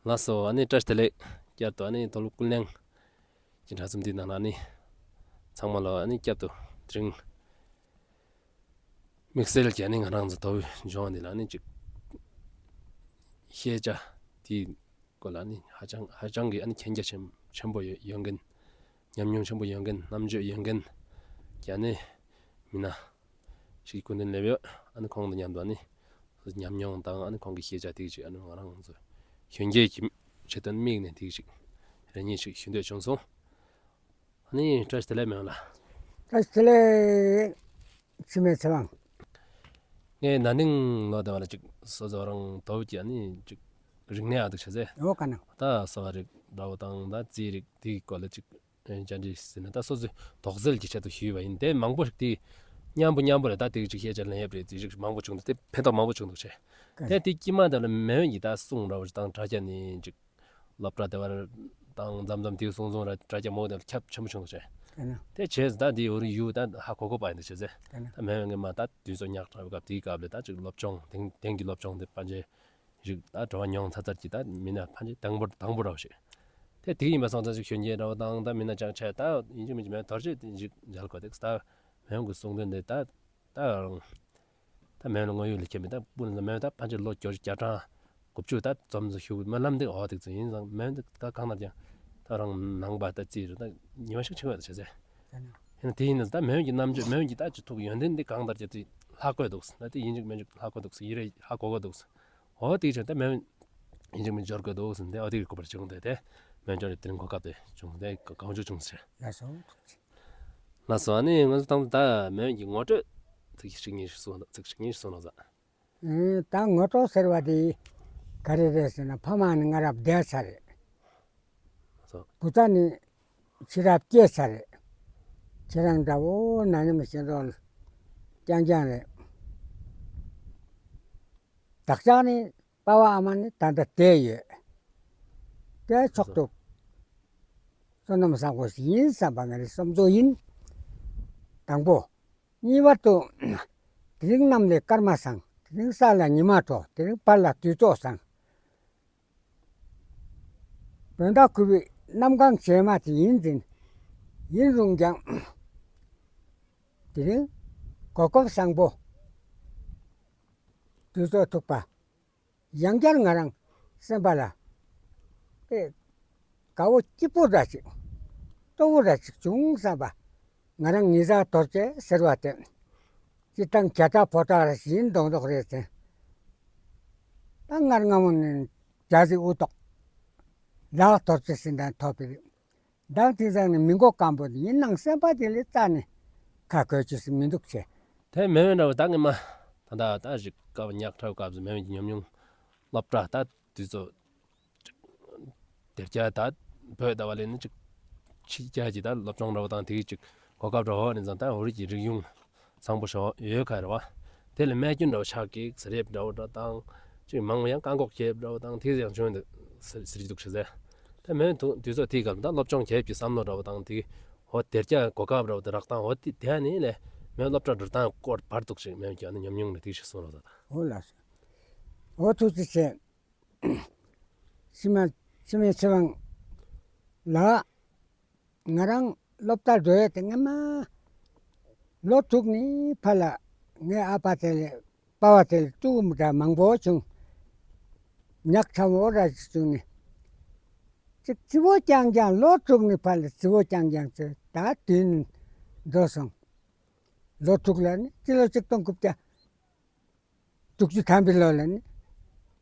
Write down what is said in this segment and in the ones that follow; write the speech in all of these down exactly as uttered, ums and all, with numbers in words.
ལགས་སོ། ཨ་ནི་བཀྲ་ཤིས་བདེ་ལེགས། བསྐྱར་དུ་ཨ་ནི་མཐོ་སློབ་ཀུན་གླེང་གི་དྲ་ཚོམས་འདི་ནང་ལ་ཨ་ནི་ཚང་མ་ལ་ཨ་ནི་བསྐྱར་དུ་དེ་རིང་དམིགས་བསལ་གྱི་ཨ་ནི་ང་རང་ཚོ་མདོ་དབུས་ལྗོངས་འདི་ལ་ཨ་ནི་ཅིག་ཤེས་བྱ་དེའི་སྐོར་ལ་ཨ་ནི་ཧ་ཅང་ཧ་ཅང་གི་ཨ་ནི་མཁྱེན་རྒྱ་ཆེན་ཆེན་པོ་ཡོད་ཡོད་མཁན། ཉམས་མྱོང་ཆེན་པོ་ཡོད་མཁན། རྣམ་དཔྱོད་ཡོད་མཁན་གྱི་ཨ་ནི་མི་སྣ་ཞིག་སྐུ་མདུན་སླེབས་ཡོད། ཨ་ནི་ཁོང་དང་མཉམ་དུ་ཨ་ནི་ཉམས་མྱོང་དང་ཨ་ནི་ཁོང་གི་ཤེས་བྱ་དེ་ཅིག་ཨ་ནི་ང་རང་ཚོ་གཞོན་སྐྱེས་ཀྱི་ཆེད་དུ་དམིགས་ནས་དེ་ཅིག་རེ་གཉིས་ཤིག་ཞུ་འདོད་བྱུང་སོང་། ཨ་ནི་བཀྲ་ཤིས་བདེ་ལེགས་སྨོན་ལགས། བཀྲ་ཤིས་བདེ་ལེགས། འཆི་མེད་ཚེ་དབང་། ངས་ན་ནིང་ལོ་དེ་བ་ལ་ཅིག་སོ་སོ་རང་མདོ་དབུས་ཀྱི་ཨ་ནི་ཅིག་རིག་གནས་ཨ་དུག་ཆ་ཟེ། འོ་ག་ན། ད་གསོ་བ་རིག་འདྲ་བོ་དང་ད་རྩིས་རིག་དེའི་སྐོར་ལ་ཅིག་བཅར་འདྲི་ཟེར་ན་ད་སོ་སོའི་དོགས་སེལ་གྱི་ཆེད་དུ་ཞུས་པ་ཡིན། དེ་མང་པོ་ཞིག་དེ་མཉམ་པོ་མཉམ་པོ་ལས་ད་དེ་ཅིག་ཤེས་བྱ་ལེན་ཡབ་རེད། དེ་ཅིག་མང་པོ་བྱུང་འདུག་དེ་ཕན་ཐོགས་མང་པོ་བྱུང་འདུག་ཆེ། དེ་དེ་དཀྱིལ་མ་དེ་ལ་མེ་འོད་ཀྱི་ད་གསུང་འདྲ་བོ་ཞིག་དང་དྲ་རྒྱ་ནས་ཅིག་སློབ་གྲྭ་དེ་བར་དང་མཚམས་མཚམས་དེའི་གསུང་གསུང་ར་དྲ་རྒྱ་མོ་དེ་ལ་ཁྱབ་ཆེན་པོ་བྱུང་འདུག་ཆེ། དེ་བྱས་ད་དེ་འོ་རི་ཡུ་ད་ཧ་གོ་གོ་པ་ཡིན་འདུག་ཆེ་ཟེ། ད་མེ་འོད་ངས་མ་ད་དུས་ཚོད་ཉག་ཕྲ་བའི་སྐབས་དེའི་སྐབས་ལ་ད་ཅིག་སློབ་སྦྱོང་དེང་དེང་གི་སློབ་སྦྱོང་དེ་ཕན་ཆེ་ཞིག་ད་བྲོ་བ་མྱོང་ཚར་ཚར་གྱི་ད་མི་སྣ་ཕན་ཆེ་དང་པོ་དང་པོ་འདྲ་བོ་ཞིག་དེ་དེ་ཡིན་པ་སོང་ཙང་ཅིག་གཞོན་སྐྱེས་འདྲ་བོ་དང་ད་མི་སྣ་ཅང་ཆེ་ད་ཡིན་གཅིག་མིན་གཅིག་མེད་དོར་ཅིག་ཞིག་མཇལ་དགོས་དེ་ད་མེ་འོད་ཀྱི་གསུང་དོན་དེ་ད་ད་རང་ད་མེ་འོད་ངོ་ཡུལ་ལ་ཁྱེད་མི་ད་སྤུ་ན་མེ་འོད་ད་ཕན་ཆེ་ལོ་བརྒྱད་ཅུ་གྱ་གྲངས་དགུ་བཅུ་ད་འཛོམས་སུ་ཞུགས་སྨོན་ལམ་འདི་འོ་དེ་ཚོ་ཡིན་ཙང་མེ་འོད་འདི་ད་གང་ལྟར་ཀྱང་ད་རང་ནང་པ་ད་རྩིས་རུ་ད་ཉི་མ་ཞིག་ཆེ་བ་ད་ཆེ་ཟེ། ཡིན་ན་དེ་ཡིན་ན་ད་མེ་འོད་ཀྱི་རྣམ་དཔྱོད་མེ་འོད་ཀྱི་ད་ཅི་ཐུགས་ཡོན་ཏན་འདི་གང་ལྟར་ཀྱང་དེ་ལྷག་དགོས་འདུག་ད་དེ་ཡིན་གཅིག་མིན་གཅིག་ལྷག་དགོས་འདུག་ཡིན་རེ་ཧ་གོ་དགོས་འདུག་འོ་དེ་ཆེ་ད་མེ་འོད་ཡིན་གཅིག་མིན་འབྱོར་དགོས་འདུག་ཟེར་ཏེ་འོ་དེ་གི་སྐུ་པར་བྱུང་སྟེ་དེ་མེ་འོད་འབྱོར་དེ་རིང་གོ་སྐབས་དེ་བྱུང་སྟེ་གང་བྱུང་བྱུང་ཟེར། ལགས་སོ། ལགས་སོ། ཨ་ནི་ང་ཚོ་དང་ད་མེ་འོད་ཀྱི་ངོ་སྤྲོད་ཚིག་ཞིག་གཉིས་ཤིག་གསུང་ཚིག་ཞིག་གཉིས་ཤིག་གསུང་རོགས་ཟེར། ཨེ་ད་ངོ་སྤྲོད་ཟེར་བ་དེ་ག་རེ་རེད་ཟེར་ན་ཕ་མ་ནི་ང་རབས་འདས་ཚར་རེད། སོ། བུ་ཚ་ནི་ཕྱི་རབས་སྐྱེས་ཚར་རེད། ཁྱེད་རང་འདྲ་བོ་ན་ནི་མི་ཤེས་རོགས་རྐྱང་རྐྱང་རེད། བདག་ཅག་ནི་པ་ཕ་ཨ་མ་ནི་ད་ལྟ་བསྡད་ཡོད། དེ་ཚོགས་འདུ་བསོད་ནམས་བཟང་པོ་ཞིག་ཡིན་བསམ་པ་ང་རའི་བསམ་ཚུལ་ཡིན། དང་པོ། གཉིས་པ་དུ། དེ་རིང་གནམ་ལས་སྐར་མ་བཟང་། དེ་རིང་ས་ལ་ཉི་མ་དྲོ། དེ་རིང་བར་ལ་དུས་ཚོད་བཟང་། བོད་ཟླ་དགུ་པའི་གནམ་གང་བྱེ་མ་དེ་ཡིན་ཟིན། ཡིན་རུང་ཀྱང་། དེ་རིང་གོ་སྐབས་བཟང་པོ། དུས་ཚོད་ཐུག་པ། ཡང་བསྐྱར་ང་རང་སེམས་པ་ལ་ཨེ་དགའ་བོ་སྐྱིད་པོ་འདྲ་ཅིག་སྤྲོ་བོ་འདྲ་ཅིག་བྱུང་བསམ་པ། ང་རང་ཉི་ཟ་རྡོ་རྗེ་ཟེར་བ་དེ་སྤྱིར་བཏང་རྒྱ་གྲགས་ཕོ་བྲང་རེ་ཡིན་མདོག་མདོག་རེད་ཟེར། ད་སྔར་སྔ་མོ་ནས་རྒྱ་རི་དབུ་ཏོག་ལག་རྡོ་རྗེ་ཟེར་མདོག་ཐོབ་པའི་མདང་དེང་སང་ནི་མི་མགོ་སྐམ་པོ་དེ་ཡིན་ནང་སེམས་པ་དེ་ལས་རྩ་ནས་ཁ་འགོད་རྒྱུ་ཞིག་མི་འདུག་ཆེ། དེ་མེད་པས་འདྲ་བོ་ད་ངས་མ་ད་ད་ད་ཞིག་སྐབས་ཉག་ཕྲ་བའི་སྐབས་སུ་མེད་པའི་ཉམས་མྱོང་སློབ་གྲྭ་ད་དུས་ཚོད་དེབ་རྒྱ་ད་བོད་ད་བ་ལས་ནི་ཅིག་ཕྱི་རྒྱལ་གྱི་ད་སློབ་སྦྱོང་འདྲ་བོ་དང་དེ་ཅིག་གོ་སྐབས་འདྲ་བོ་ནི་ཙང་ད་འོ་རིགས་ཀྱི་རིག་གཞུང་བཟང་པོ་ཞིག་ཡོད་ཁ་རེད་བ། དེ་ལས་རྨས་སྐྱོན་འདྲ་བོ་ཆགས་ཀྱི་ཟེར་ཡས་འདྲ་བོ་འདྲ་དང་ཅིག་མང་པོ་ཡང་བཀག་འགོག་བྱས་འདྲ་བོ་དང་དེ་ཡང་བྱུང་འདུག་ཟེར་གྱི་འདུག་ཞེས་ཟེར། ད་མེད་དུས་ཚོད་དེའི་སྐབས་ད་སློབ་སྦྱོང་བྱས་ཀྱི་བསམ་བློ་འདྲ་བོ་དང་དེ་འོ་དེ་རྒྱ་གོ་སྐབས་འདྲ་བོ་དེ་རག་དང་འོ་དེ་དེ་ནི་ལས་མེད་སློབ་གྲྭ་འགྲོ་སྟངས་སྐོར་བར་འདུག་ཞིག་མེད་ཀྱང་ནི་ཉམས་མྱོང་ནི་དེ་ཞིག་གསུང་རོགས་ཟེར། འོ་ལགས་སོ། འོ་ཐུགས་རྗེ་ཆེ། འཆི་མེད་འཆི་མེད་ཚེ་དབང་ལགས། ང་རང་སློབ་གྲྭ་འགྲོ་ཡས་དེ་སྔ་མ་ལོ་དྲུག་ནི་ཕར་ལ་ངའི་ཨ་ཕ་དེ་ལས་པ་ཕ་དེ་ལས་ཕྲུ་གུ་མི་འདྲ་མང་པོ་བྱུང་། ཉག་ཕྲ་མོ་ར་ཅིག་བྱུང་ནི། ཅིག་བརྩི་བོ་རྐྱང་རྐྱང་ལོ་དྲུག་ནི་ཕར་ལ་བརྩི་བོ་རྐྱང་རྐྱང་ཚེ་ད་དུས་ནི་འགྲོ་སོང་། ལོ་དྲུག་ལ་ནི་སྤྱི་ལོ་ཆིག་སྟོང་དགུ་བརྒྱ། དྲུག་ཅུ་ཐམ་པའི་ལོ་ལ་ནི་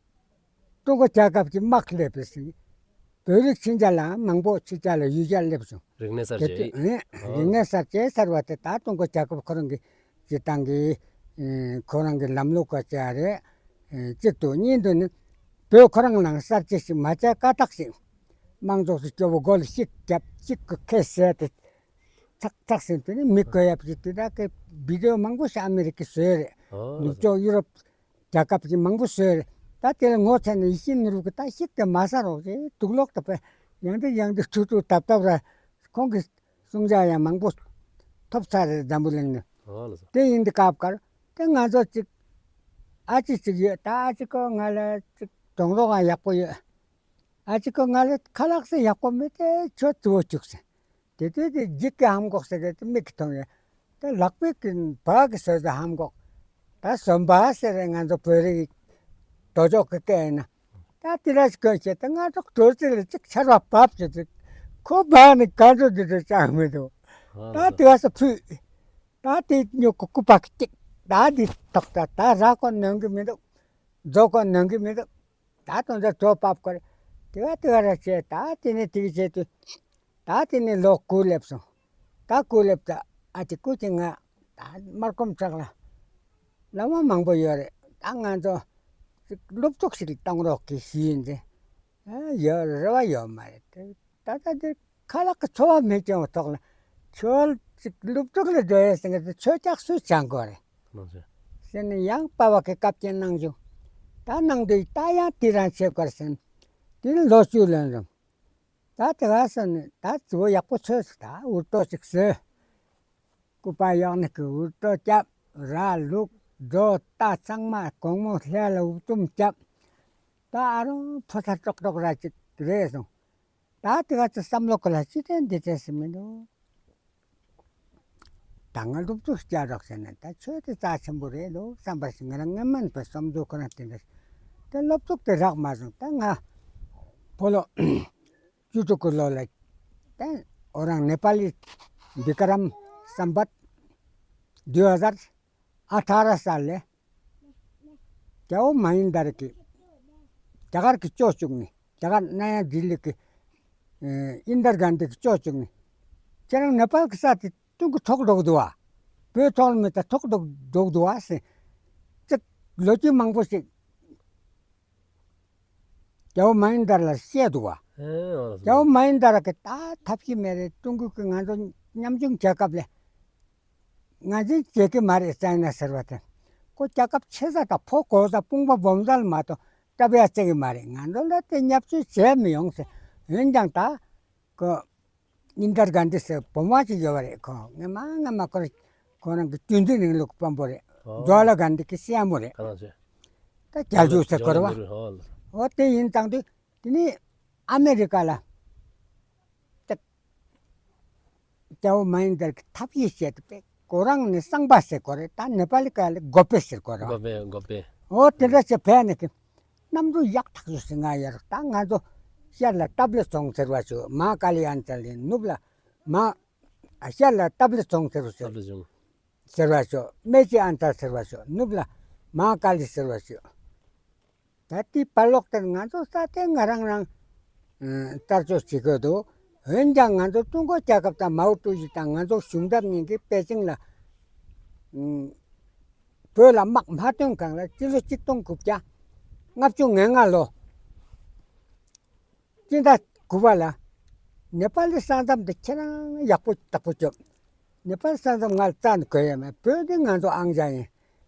ཀྲུང་གོ་རྒྱལ་ཁབ་ཀྱི་དམག་སླེབས་པའི་ཟིན། བོད་རིགས་ཕྱི་རྒྱལ་ལ་མང་པོ་ཕྱི་རྒྱལ་ལ་ཡུལ་གྱར་སླེབས་བྱུང་། རིག་གནས་གསར་བརྗེ། རིག་གནས་གསར་བརྗེ་ཟེར་བ་དེ་ད་ཀྲུང་གོ་རྒྱལ་ཁབ་ཁོ་རང་གི་སྤྱིར་བཏང་གི་ཁོ་རང་གི་ལམ་ལུགས་ཀ་ཅིག་རེད། གཅིག་ཏུ་གཉིས་ཏུ་ནི་བོད་ཁོ་རང་ནང་གསར་བརྗེ་ཞིག་མ་བྱས་ཀ་ཐག་ཞིག་དམངས་ཚོགས་སུ་སྐྱོ་བོ་མགོ་ལ་ཤིག་རྒྱབ་ཤིག་གི་ཁེ་ཟེར་ཏེ། ཚག་ཚག་ཟིན་དུས་ནི་མི་གོ་ཡབ་ཀྱི་དུས་དག་གི་བི་ཌི་ཡོ་མང་པོ་ཞིག་ཨ་མི་རི་ཀའི་བཟོས་རེད། ནུབ་ཕྱོགས་ཡུ་རོབ་རྒྱལ་ཁབ་ཀྱི་མང་པོ་བཟོས་རེད། ད་དེ་ལ་ངོ་ཚ་ནས་ཡིད་བཞིན་ནོར་བུ་གི་ད་ཤིག་དེ་མ་ཟ་རོགས་ཞེས་དུག་ལོག་ད་པས་ཡང་དེ་ཡང་དེ་ཐུག་ཐུག་ཐབ་ཐབ་ར་ཁོང་གི་གསུང་བྱ་ཡང་མང་པོ་ཐོབ་ཚར་རེད་འཛམ་བུ་གླིང་ནས། དེ་ཡིན་དུས་སྐབས་ཀར་དེ་ང་ཚོ་ཅིག་ཨ་ཅེ་ཅིག་ཡོད། ད་ཨ་ཅེ་ཁོ་ང་ལ་ཅིག་གདོང་རོགས་ཡང་ཡག་པོ་ཡོད། ཨ་ཅིག་ཁོ་ང་ལ་ཁ་ལག་ཟེར་ཡག་པོ་མེད་དེ་ཁྱོད་ཙི་བོ་བཅུག་ཟེར། དེ་དུས་དེ་འཇིགས་ཀྱི་ཧམ་གོག་ཟེར་གི་དེ་མིག་གིས་མཐོང་ཡོད། ད་ལག་པའི་གི་བག་གི་སོ་སོ་ཧམ་གོག་ད་སོན་པ་ཟེར་རེ་ང་ཚོ་བོད་རིགས་ཀྱི་དོ་ཅོག་གི་སྐད་ཡིན་ན། ད་དེ་ར་ཞིག་གོན་ཤེས་ད་ང་ཚོ་དོ་ཚིགས་ལ་ཅིག་ཆར་པ་བབས་ཀྱི་འདུག་ཁོ་བག་ནི་ག་ཚོད་འདི་ཚོ་ཅང་མི་འདུག་ད་དེ་བ་སོ་ཕུད། ད་དེ་ཉོ་ཀུ་ཀུ་པ་གཅིག་ད་འདི་ཐོག་ད་ད་ར་ཁོ་ནོན་གི་མི་འདུག་རྫོ་ཁོ་ནོན་གི་མི་འདུག་ད་དོན་དག་ཚོ་བབས་ཁོ་རེ། དེ་བ་དེ་བ་ར་བྱས་ད་དེ་ནས་དེ་གི་བྱས་དུས། ད་དེ་ནས་ལོ་དགུ་སླེབས་སོང་། ད་དགུ་སླེབས་ད་ཨ་ཅེ་སྐུ་མཁྱེན་ང་ད་མར་ཁོམ་བྲག་ལ་བླ་མ་མང་པོ་ཡོད་རེད། ད་ང་ཚོ་ཅིག་སློབ་ཕྲུག་ཞིག་གཏོང་རོགས་གྱིས་ཞུས་ཡིན་ཏེ། ཨ་ཡོད་རེ་བ་ཡོད་མ་རེད་དེ། ད་ལྟ་འདིར་ཁ་ལག་གི་འཚོ་བ་མེད་ཀྱང་ཐོག་ལ་ཁྱོད་ཅིག་སློབ་ཕྲུག་ལ་འགྲོ་ཡས་ཟེར་གི་ཁྱོད་ཅག་སུས་སྦྱང་དགོས་རེད། ཟེར་ནས་ཡང་པ་བ་གི་བཀའ་བཀྱོན་གནང་བྱུང་། ད་གནང་དུས་ད་ཡང་དེ་རང་བྱེད་དགོས་ཟེར་ནས་དེ་ནས་ལོ་བཅུ་ལོན་རུང་། ད་དེ་ག་སོང་ནས་ད་ཙི་བོ་ཡག་པོ་འཚོས་སོང་། ད་འུར་ཏོ་ཅིག་བཟོས། སྐུ་པར་གཡོག་ནི་གི་འུར་ཏོ་རྐྱབ། ར་བླུགས། སྒྲོ་བཏགས། ཚང་མ་དགོང་མོ་ལྷས་ལ་འུར་ཐུམ་རྐྱབ། ད་ཨ་རོ་ཕོ་ཚ་ཀྲོག་ཀྲོག་ར་ཅིག་རེད་སོང་། ད་དེ་ག་ཚོད་བསམ་བློ་ཁོ་ལ་ཅི་དྲན་འདི་དྲན་སྲིད་མི་འདུག་ད་ང་སློབ་ཕྲུག་སྐྱེ་རོགས་བྱས་ན་ད་ཆོས་དེ་རྩ་ཆེན་པོ་རེད་ལོ་བསམ་པ་ཞིག་ང་རང་སྔོན་མ་ནས་བསམ་ཚུལ་ཁོ་རང་དེ་འདྲ་ཞིག་ད་སློབ་ཕྲུག་དེ་རག་མ་སོང་། ད་ང་ཕོ་ལོ་བཅུ་དྲུག་གི་ལོ་ལ་ད་ཨོ་རང་ནེ་པ་ལི་བི་ཀ་རམ་སམ་བཏ་ཌུ་ཧ་ཛར་ཨ་ཐ་ར་སལ་ལས། རྒྱལ་བོ་མ་ཧིན་དར་གྱིས་རྒྱ་གར་གྱི་ཅོ་བཅུག་ནི། རྒྱ་གར་ནཱ་ཡ་ལྡི་ལི་གི་ཨིན་དར་གཱན་དྷི་གི་ཅོ་བཅུག་ནི། ཁྱེད་རང་ནེ་པཱལ་གི་ས་དེ་ཀྲུང་གོ་ཐོག་འགྲོ་གི་འདུག་བ། བོད་ཐོག་མི་ད་ཐོག་འགྲོ་འགྲོ་གི་འདུག་བ་ཟེར། ཅིག་ལོ་རྒྱུས་མང་པོ་ཞིག་རྒྱལ་བོ་མ་ཧིན་དར་ལ་བཤད་འདུག་བ། རྒྱལ་བོ་མ་ཧིན་དར་གི་ད་ཐབས་ཤེས་མེད་རེད། ཀྲུང་གོ་གི་ང་ཚོ་ཉམ་ཆུང་རྒྱལ་ཁབ་ལས། ང་ཚོས་བྱེད་ཀྱི་མ་རེད་ཙ་ན་ཟེར་བ་དེ། ཁོ་རྒྱལ་ཁབ་ཆེ་ས་དང་ཕོ་གོ་ས་དཔུང་པ་སྦོམ་ས་ལ་མ་གཏོགས་སྟབས་ཡག་བྱེད་ཀྱི་མ་རེད། ང་ཚོ་ལ་དེ་བརྙས་བཅོས་བྱས་མི་ཡོང་ཟེར། འོན་ཀྱང་ད་ཁོ་ཨིན་དར་གཱན་དྷི་ཟེར་བུ་མོ་ཅིག་ཡོད་པ་རེད། ཁོ་སྔ་མ་སྔ་མ་ཁོ་རང་ཁོ་རང་གི་རྒྱུན་མཐུད་རིང་ལུགས་དཔོན་པོ་རེད། ཨོ། ཇ་ཝ་ཧར་ལལ་གཱན་དྷི་གི་སྲས་མོ་རེད། ཁོ་རང་ཚོས། ད་རྒྱལ་བཞུགས་ཟེར་ཁོ་རེད་བ། ཨོ་དེ་ཡིན་ཙང་དུས་དེ་ནས་ཨ་མེ་རི་ཀ་ལ། ཏག་རྒྱལ་བོ་མ་ཧིན་དར་གྱི་ཐབས་ཤེས་བྱས་ཏེ་པས་ཁོ་རང་ནི་གསང་པ་ཟེར་དགོས་རེད། ད་ནེ་པ་ལི་སྐད་ལ་གོ་པེ་ཟེར་དགོས་རེད་བ། གོ་པེ་གོ་པེ། འོ་དེ་འདྲ་བྱས་པས་ནི་གི་གནམ་གྲུ་ཡག་ཐག་ཆོད་ཟེར་ང་ཡར་ད་ང་ཚོ་ཤར་ལ་སྟབས་ལེགས་རྫོང་ཟེར་བ་ཞིག་མ་ཧཱ་ཀཱ་ལི་ཨན་ཙལ་ལི་ནུབ་ལ་མ་ཤར་ལ་སྟབས་ལེགས་རྫོང་ཟེར་བ་ཞིག་སྟབས་ལེགས་རྫོང་ཟེར་བ་ཞིག་སྨད་ཀྱི་ཨན་ཙལ་ཟེར་བ་ཞིག་ནུབ་ལ་མ་ཧཱ་ཀཱ་ལི་ཟེར་བ་ཞིག་ད་དེའི་བར་ལོགས་དེར་ང་ཚོ་ས་དེ་ང་རང་རང་ཨ་རྩར་ཆོག་བྱེད་དགོས་འདུག་འོན་ཀྱང་ང་ཚོ་ཀྲུང་གོ་རྒྱལ་ཁབ་དང་མའོ་ཀྲུའུ་ཞི་དང་ང་ཚོ་གཞུང་ཚབ་གཉིས་ཀྱིས་པེ་ཅིང་ལ་ཨ་བོད་ལ་དམག་མ་བཏོན་གོང་ལ་སྤྱི་ལོ་ཆིག་སྟོང་དགུ་བརྒྱ་ལྔ་བཅུ་ང་ལྔ་ལོ་སྤྱི་ཟླ་དགུ་པ་ལ་ནེ་པ་ལི་ས་མཚམས་དེ་ཁྱེད་རང་ཡག་པོ་བདག་པོ་རྒྱོབ། ནེ་པ་ལི་ས་མཚམས་ང་ལ་རྩ་ནས་དགོས་ཡ་མེད། བོད་འདི་ང་ཚོ་ཨང་རྒྱ་ཡིན།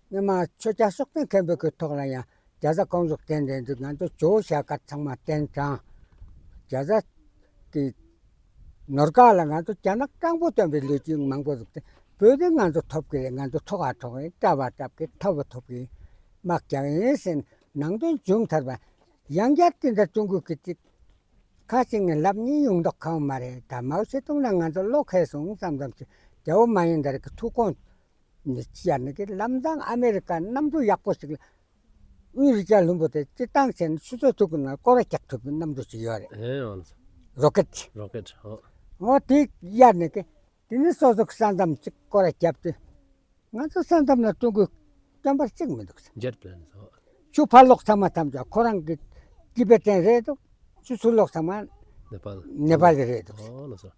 སྔོན་མ་ཆོས་རྒྱལ་སྲོང་བཙན་སྒམ་པོ་གི་ཐོག་ལ་ཡང་རྒྱ་བཟའ་ཀོང་ཇོ་གདན་འདྲེན་དུས་ང་ཚོ་ཇོ་བོ་ཞལ་དཀར་ཚང་མ་གདན་དྲངས། རྒྱ་བཟའ་གི་ནོར་དཀར་ལ་ང་ཚོ་རྒྱ་ནག་སྤྲང་པོ་སྟོན་པའི་ལོ་རྒྱུས་མང་པོ་འདུག་སྟེ། བོད་འདི་ང་ཚོ་ཐོབ་ཀྱི་རེད། ང་ཚོ་ཐོག་ཨ་ཐོག་ཡིན། སྐྲ་བ་བཏབ་ཀྱི་ཐོབ་པ་ཐོབ་ཀྱི་ཡིན། དམག་རྒྱག་ཡིན་ཟེར་ནང་དོན་བྱུང་ཚར་བ། ཡང་བསྐྱར་དེ་འདྲ་ཀྲུང་གོ་གི་ཅིག་ཁ་ཅིག་ནས་ལབ་ནི་ཡོང་མདོག་ཁ་པོ་མ་རེད། ད་མའོ་ཙེ་ཏུང་ལ་ང་ཚོ་བློ་ཁེལ་སོང་བསམ་བསམ་ཅིག་རྒྱལ་བོ་མ་ཧིན་དར་གྱི་ཐུགས་དགོངས་ནི་ཅི་ཡར་ནི་གི་ལམ་སང་ཨ་མེ་རི་ཀ་གནམ་གྲུ་ཡག་པོ་ཞིག་ལ་དབུས་རི་རྒྱལ་ལྷུན་པོ་དེ་སྤྱིར་བཏང་བྱས་ན་ཆུ་ཚོད་དྲུག་གི་ནང་སྐོར་ར་རྒྱག་ཐུབ་པའི་གནམ་གྲུ་ཅིག་ཡོད་རེད། ཨེ་འོ་ལགས་སོ། རོ་ཀེཊ། རོ་ཀེཊ་ཨོ། འོ་དེ་ཡར་ནི་གི་དེ་ནི་སོ་སོ་གི་ས་མཚམས་ཅིག་སྐོར་ར་རྒྱབ་སྟེ། ང་ཚོ་ས་མཚམས་ལ་ཀྲུང་གོའི་སྐྱོན་པར་གཅིག་མི་འདུག་ཟེར། ཇེཊ་པི་ལེན་ཨོ། ཆུ་ཕར་ལོགས་ཚང་མ་ཐམས་ཅད་ཁོ་རང་གི་ཏི་བེ་ཊན་རེད་འདུག་ཆུ་ཚུར་ལོགས་ཚང་མ་ནེ་པཱལ་ནེ་པཱལ་རེད་འདུག་ཟེར། ཨོ་ལགས་སོ།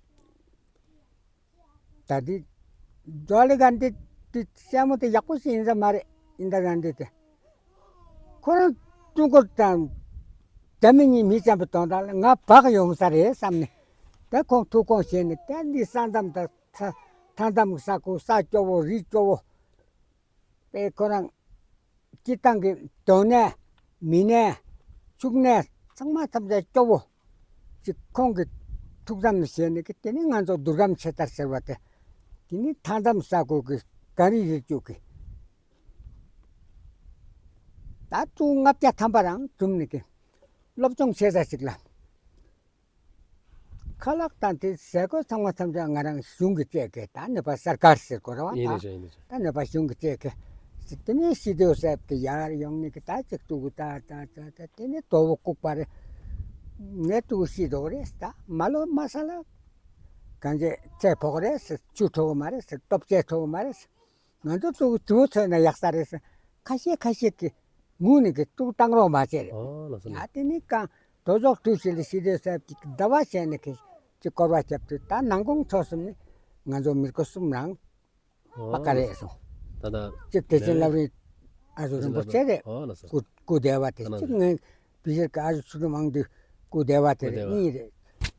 ད་དེ་ཇོ་ཝ་ཧར་ལལ་གཱན་དྷི་དེ་སྲས་མོ་དེ་ཡག་པོ་ཞིག་ཡིན་ས་མ་རེད། ཨིན་དྲ་གཱན་དྷི་དེ་ཁོ་རང་ཀྲུང་གོ་དང་རྒྱ་མི་གཉིས་མི་འཆམ་པའི་དོན་དག་ལ་ང་བག་ཡོང་ས་རེད་བསམ་ནས། ད་ཁོང་ཐུགས་དགོངས་བཞེས་ནས་ད་འདི་ས་མཚམས་དང་ས་མཚམས་ས་ཁུག་ས་སྐྱོ་བོ་རི་སྐྱོ་བོ། དེ་ཁོ་རང་སྤྱིར་བཏང་གི་དོན་གནས་མི་གནས་ཕྱུགས་གནས་ཚང་མ་ཐམས་ཅད་སྐྱོ་བོ་ཅིག་ཁོང་གི་ཐུགས་བསམ་ནས་བཞེས་ནས་ཀི་དེ་ནི་ང་ཚོ་དུར་སྒམ་ཆེ་ལྟར་ཟེར་བ་དེ། དེ་ནི་མཐའ་མཚམས་ས་ཁུག་གི་གངས་རི་རི་བཅུད་ཀྱི་ད་ཏུ་ལྔ་བརྒྱ་ཐམ་པ་རང་འཛོམས་ནས་ཀི་སློབ་སྦྱོང་བྱེད་ས་ཞིག་ལ། ཁ་ལག་དང་དེ་ཟས་གོས་ཚང་མ་ཚང་མ་ང་རང་གཞུང་གིས་བཙལ་གེ། ད་ནེ་པཱལ་སར་ཀར་ཟེར་དགོས་རེད་བ། ད་ནེ་པཱལ་གཞུང་གིས་བཙལ་གེ། དེ་ནས་སི་ཌི་ཨོ་ཟེར་བ་དེ་ཡར་ཡོང་ནས་གི་ད་ཅིག་ཐུག་གི་ད་ད་ད་ད་དེ་ནས་དོ་བོ་ལྐུགས་པ་རེད། ངས་ཐུག་སི་ཌི་ཨོ་རེད། ད་མ་ལོ་མ་ས་ལ་གང་ཅི་ཚེ་ཕོག་རེད་ཟེར། ཆུ་འཕྲོ་གི་མ་རེད་ཟེར། སྟོབས་ཆེ་འཕྲོ་གི་མ་རེད་ཟེར། ང་ཚོ་ཐུག་ཐུག་ཚོད་ན་ཡག་ས་རེད་ཟེར། ཁ་ཤས་ཁ་ཤས་ཀྱིས་ངུས་ནས་གི་ཐུག་བཏང་རོགས་མ་བྱས་རེད། ཨོ་ལགས་སོ། ཡ་དེ་ནས་གང་དོ་ཅོག་དུས་ཤིག་ལ་སི་ཌི་ཨོ་ཟེར་བ་དེ་ཟླ་བ་བྱས་ནས་གི་ཅིག་སྐོར་བ་བརྒྱབ་དུས། ད་ནང་ཁོངས་ཚོགས་གསུམ་ནས་ང་ཚོ་མི་སྐོར་གསུམ་རང་ཨོ་པ་ཀ་རེད་སོང་། ད་ད་གཅིག་བདེ་ཆེན་བླ་རི་ཨ་ཟུ་རིན་པོ་ཆེ་རེད། ཨོ་ལགས་སོ། སྐུ་སྐུ་བདེ་བ་དེ། ཨ་ལགས་སོ། གཅིག་ངའི་བི་ཤར་གྱི་ཨ་ཟུ་ཚུལ་ཁྲིམས་དབང་འདུས་སྐུ་བདེ་བ་དེ་རེད། སྐུ་བདེ་བ། གཉིས་རེད།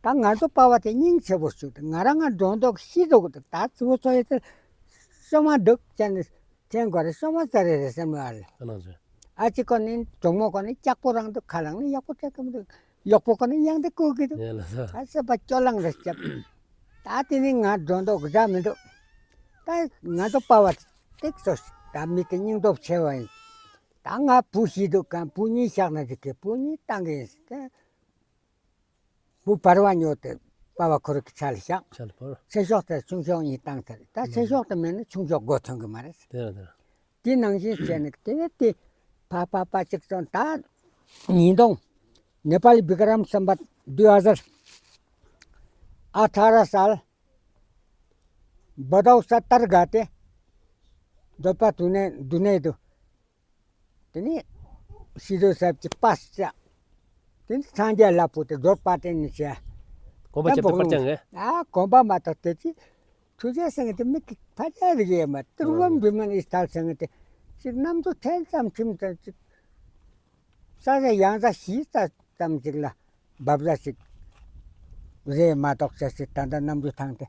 ད་ང་ཚོ་པ་བ་དེ་སྙིང་རྗེ་པོ་ཞིག་ད་ང་རང་ང་འགྲོ་མདོག་ཤི་འདུག་ད་ད་ཚོ་ཚོ་ཡི་དེ་ཤོ་མ་འདུག་ཅན་ནི་ཐེན་གོ་རེ་ཤོ་མ་ཙ་རེ་རེ་སེམས་ལ་ཨ་ལེ། ཨ་ལགས་སོ། ཨ་ཅི་ཁོ་ནི་གྲོགས་མོ་ཁོ་ནི་སྐྱག་པོ་རང་འདུག་ཁ་ལག་ནི་ཡག་པོ་སྤྲད་གི་མི་འདུག་གཡོག་པོ་ཁོ་ནི་གཡང་དེ་བཀོལ་གི་འདུག་ཡ་ལགས་སོ། ཨ་སེམས་པ་སྐྱོ་ལང་རེ་སྐྱབས། ད་དེ་ནི་ང་འགྲོ་མདོག་གི་འདྲ་མི་འདུག་ད་ང་ཚོ་པ་བ་ཏིག་ཙོ་ད་མི་དེ་སྙིང་སྟོབས་ཆེ་བ་ཡིན། ད་ང་བུ་ཤི་འདུག་ག་བུ་གཉིས་བཞག་ན་འགྲིག་གི་བུ་གཉིས་བཏང་གི་ཡིན་ཟེར་ཏེ། བུ་བར་བ་ཉོ་སྟེ་པ་བ་ཁོ་རང་གི་ཆ་ལ་བཞག་ཆ་ལ་བོར། ཆེ་ཤོས་དེ་ཆུང་ཤོས་གཉིས་བཏང་ཚར། ད་ཆེ་ཤོས་དེ་མེད་ན་ཆུང་ཤོས་མགོ་ཐོན་གི་མ་རེད། དེ་རེད་དེ་རེད། དེ་ནང་བཞིན་བྱས་ནས་དེ་དེ་ཕ་ཕ་ཕ་གཅིག་སོང་། ད་ཉིས་སྟོང་ནེ་པཱལ་བི་ཀྲམ་སམ་བཏི་དུ་ཧ་ཛར་ཨ་ཐ་ར་སཱལ་བོད་ཟླ་སྟར་ག་དེ་འདོད་པ་དུ་ནས་དུ་ནས་དུ། དེ་ནས་སི་ཏུ་ཟེར་བ་ཅིག་པ་ས་ཅག་དེ་ནས་སངས་རྒྱས་ལ་ཕུལ་ཏེ་རྡོར་དཔལ་སྟེང་ནས་བྱས། གོམ་པ་རྒྱབ་སྟེ་པར་བརྐྱངས་ངེ། ཨ་གོམ་པ་མ་གཏོགས་དེ་ཅི། ཐུགས་རྗེ་ཟེར་མཁན་དེ་མི་གི་ཕ་རྒྱལ་རིགས་ཡོད་མ། ཏུར་བམ་བི་མན་ཨིས་ཐལ་ཟེར་མཁན་དེ་ཅིག་གནམ་གྲུ་ཐེངས་ཙམ་ཁྱིམ་ཙམ་ཅིག་ས་ས་ཡང་ས་ཤི་ས་ཙམ་ཅིག་ལ་འབབ་ས་ཅིག་རེད་མ་གཏོགས་ཅི་ཟེར། ད་ལྟ་གནམ་གྲུ་ཐང་དེ་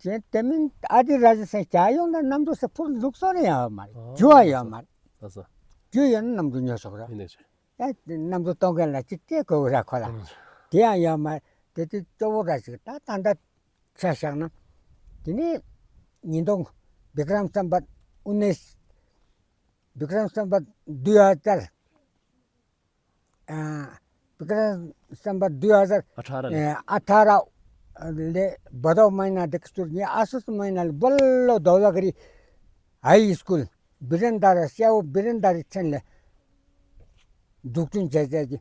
ཅན་དེ་མིན་ཨ་ཏི་ར་ཇི་སི་ཐན་རྒྱལ་ཡོངས་ལ་གནམ་གྲུ་ཟེར་ཕུར་འཛུགས་སོ་རེ་ཡང་ཡོད་མ་རེད། ཨོ་རྒྱུ་ཡང་ཡོད་མ་རེད། ལགས་སོ། རྒྱུ་ཡོད་ན་གནམ་གྲུ་ཉོ་ཆོག་ར། ཡིན་ནའི་ཆོག་ཡ་གནམ་གྲུ་གཏོང་མཁན་ལ་ཅིག་སྤྲད་དགོས་ར་ཁོ་ལ། ཨང་། དེ་ཡང་ཡོད་མ་རེད། དེ་དུས་གཙོ་བོ་ར་ཅིག་ད་ད་ལྟ་ཆ་བཞག་ན། དེ་ནས་ཉིས་སྟོང་བི་ཀྲམ་སམ་བཏི་ཨུ་ནིས། བི་ཀྲམ་སམ་བཏི་དུ་ཧ་ཛར། ཨ་བི་ཀྲམ་སམ་བཏི་དུ་ཧ་ཛར་ཨ་ཐར་ལ། ཨ་ཨ་ཐར་ལ་བོད་ཟླ་མ་ཧི་ན་དེ་ཀི་སྟུར་ཉི་ཨ་སུ་སུ་མ་ཧི་ན་ལ་བོད་ལོ་དོ་ལ་ག་རི་ཧའི་སྐུལ་བི་རེན་དར་སྐྱ་བོ་བི་རེན་དར་ཚན་ལ་འཛུགས་སྐྲུན་བྱས་བྱས་ཀྱི་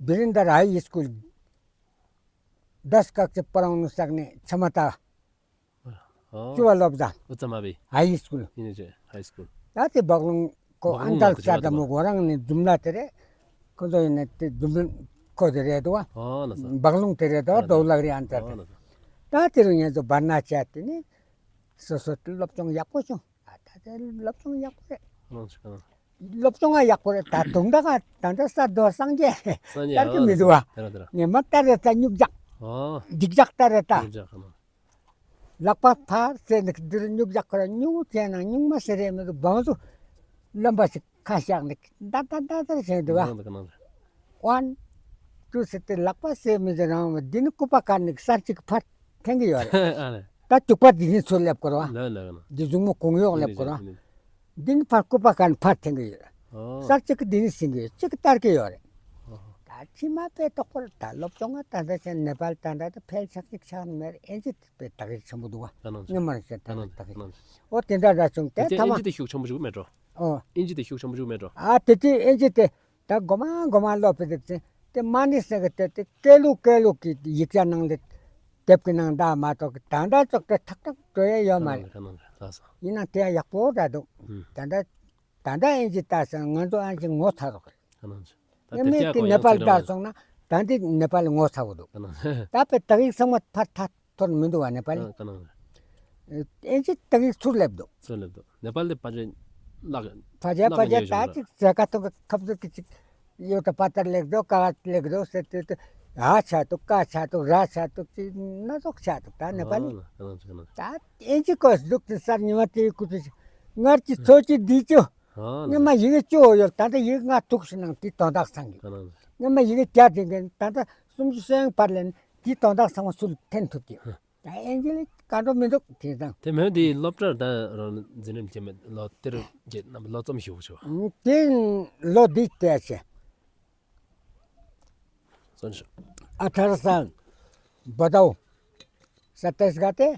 བི་རེན་དར་ཧའི་སྐུལ། ད་སྐབས་ཀྱི་པ་རང་ནུ་སག་ནས་ཆ་མ་ཏ། ཨོ། བཅུ་བ་སློབ་གྲྭ། ཨུ་ཙམ་མ་བི། ཧའི་སྐུལ། ཡིན་ནའི་ཆོག་ཧའི་སྐུལ། ད་དེ་སྦག་ལུང་ཁོ་སྦག་ཨན་ལུང་ཏལ་ལ་ས་ད་མོ་གོ་རང་ནས་འཛུམ་ལ་དེ་རེད། ཁོ་ཚོ་ཡིན་ན་དེ་འཛུམ་ཁོ་དེ་རེད་དོ། ཨོ་ལགས་སོ། སྦག་ལུང་དེ་རེད་དོ། ཨ་དོ་ལག་རི་ཨན་ལྟར་ཨོ་ལགས་སོ། ད་དེ་རུ་ངེད་ཚོ་བར་ན་བྱས་དེ་ནི་སོ་སོ་སློབ་སྦྱོང་ཡག་པོ་བྱུང་། ཨ་ད་དེ་སློབ་སྦྱོང་ཡག་པོ་རེད། ཨ་ལགས་སོ། སློབ་སྦྱོང་ཡག་པོ་རེད། ད་དུང་ད་ག་ད་ད་ས་རྡོ་སངས་རྒྱས་སངས་རྒྱས་ལྟར་གི་མི་འདུག་བ། ཨ་ལགས་སོ། ངེ་མ་ལྟར་རེད། ད་སྨྱུག་ལྕགས། ཨོ། འཇིགས་ལྕགས་ལྟར་རེད་ད། སྨྱུག་ལྕགས་ཨ་ལགས། ལག་པ་ཕར་ཟེར་ནས་འདིར་སྨྱུག་ལྕགས་ཁོ་ར་སྨྱུག་ཅན་ན་སྨྱུག་མ་ཟེར་རེ་མི་འདུག་བང་སུ་རློན་པ་ཞིག་ཁ་བཞག་ནས་ད་ད་ད་ད་བྱས་འདུག་བ། ཨ་ལགས་སོ། ཝན་ཊུ་ཟེར་ཏེ་ལག་པ་ཟེར་མི་ཟེར་རང་བ་འདི་ནི་སྐུད་པ་བཀལ་ནས་གསར་ཅིག་ཕར་འཐེན་གི་ཡོད་རེད། ཨ་ལགས། ད་དྲུག་པ་འདི་ནི་ཚུར་སླེབས་དགོས་རེད་བ། ལགས་ལགས་ལགས། འདི་གཞུང་མོ་གོང་འོག་སླེབས་དགོས་རེད་བ། འདི་ནི་ཕར་སྐུད་པ་བཀལ་ནས་ཕར་འཐེན་གི་ཡོད། ཨོ། གསར་ཅིག་གི་འདི་ནི་ཟིན་གི་ཡོད། ཅིག་གི་སྟར་གི་ཡོད་རེད། ཨོ། ད་ཕྱི་མ་དཔེ་དོག་པོ་རེད། ད་སློབ་སྦྱོང་ང་ད་ལྟ་ཆེན་ནེ་པཱལ་ད་ལྟ་ད་ཕལ་ཆག་ཅིག་ཆག་ནི་མེད་རེད། ཨིན་ཇི་དཔེ་དག་ཡིག་ཆེན་པོ་འདུག་བ། ད་ནང་ངས་མ་རེད་ཟེར་ད་ནང་ད་དག་ཡིག་ནང་། ཨོ་དེ་འདྲ་འདྲ་བྱུང་། དེ་དེ་ཐ་མ། ཨིན་ཇི་དེ་ཤུགས་ཆེན་པོ་ཞིག་མེད་འགྲོ། ཨོ། ཨིན་ཇི་དེ་ཤུགས་ཆེན་པོ་ཞིག་མེད་འགྲོ། ཨ་དེ་དེ་ཨིན་ཇི་དེ། ད་གོ་མ་གོ་མ་ལོ་པེ་དེ་ཚེ་དེ་མ་ནི་སེ་གི་དེ་དེ་ཀེ་ལུ་ཀེ་ལུ་གི་ཡིག་ཆ་ནང་ལས་དེབ་ཀྱི་ནང་ད་མ་གཏོགས་ཀྱི་ད་ད་ཙོག་དེ་ཐག་ཐག་འགྲོ་ཡ་ཡོད་མ་རེད། ཡིན་ན་དེ་ཡང་ཡག་པོ་འདྲ་འདུག་ད་ད་ད་ད་ཨིན་ཇི་ལྟ་ས་ང་ཚོ་ཨིན་ཇི་ངོ་ཚ་རོགས་རེད། ངས་མི་གི་ནེ་པཱལ་ལྟ་སོང་ན་ད་འདི་ནེ་པཱལ་ངོ་ཚ་བོ་འདུག་ད་པེ་དག་ཡིག་ཚང་མ་ཕར་ཐག་ཐོར་མི་འདུག་བ་ནེ་པཱལ་ལི། ཨིན་ཇི་དག་ཡིག་ཚུར་སླེབས་འདུག་ཚུར་སླེབས་འདུག་ནེ་པཱལ་ལི་ཕ་ཇེ་ལག་ཕ་ཇེ་ཕ་ཇེ་ད་ཅིག་ཟེ་ཀ་ཐུག་ཁབ་ཚུགས་ཀྱི་ཅིག་ཡོད་ད་པ་ཏར་ལེགས་འགྲོ་ཀ་ལེགས་འགྲོ་ཟེར་ཏེ་ཏེ་ཨ་ཆ་འདུག་ཀ་ཆ་འདུག་ར་ཆ་འདུག་ཅིག་སྣ་ཚོགས་ཆ་འདུག་ད་ནེ་པཱལ་ལི། ད་ཨིན་ཇི་ཀོས་འདུག་ཏེ་སར་ཉི་མ་དེའི་ཁུ་ཚུར་ཅིག་ངར་གྱི་ཚོ་ཅིག་འདི་ཅོ། ཨ་སྔོན་མ་ཡི་གེ་བཅུ་ཡོད། ད་ལྟ་ཡི་གེ་ལྔ་ཐུག་སོང་ན་དེའི་དོན་དག་ཚང་གི། ཨ་སྔོན་མ་ཡི་གེ་བརྒྱ་འདྲེན་མཁན་ད་ལྟ་སུམ་ཅུ་སོ་གཡོན་བར་ལེན་དེའི་དོན་དག་ཚང་མ་ཚུར་འཐེན་ཐུབ་ཀྱི། ད་ཨིན་ཇི་ལ་ག་འགྲོ་མི་འདུག་དེ་དང་། དེ་མོ་དེའི་སློབ་གྲྭར་ད་རང་འཛིན་རིམ་བྱེད་མེད་ལོ་དེར་བརྒྱད་རྣམ་པ་ལོ་ཙམ་ཞིག་བྱུང་བ། དེ་ལོ་འདི་བལྟས་ཚེ། སོན་ཤོག་ཨ་ཐར་སང་ बताओ, सत्ताइस गते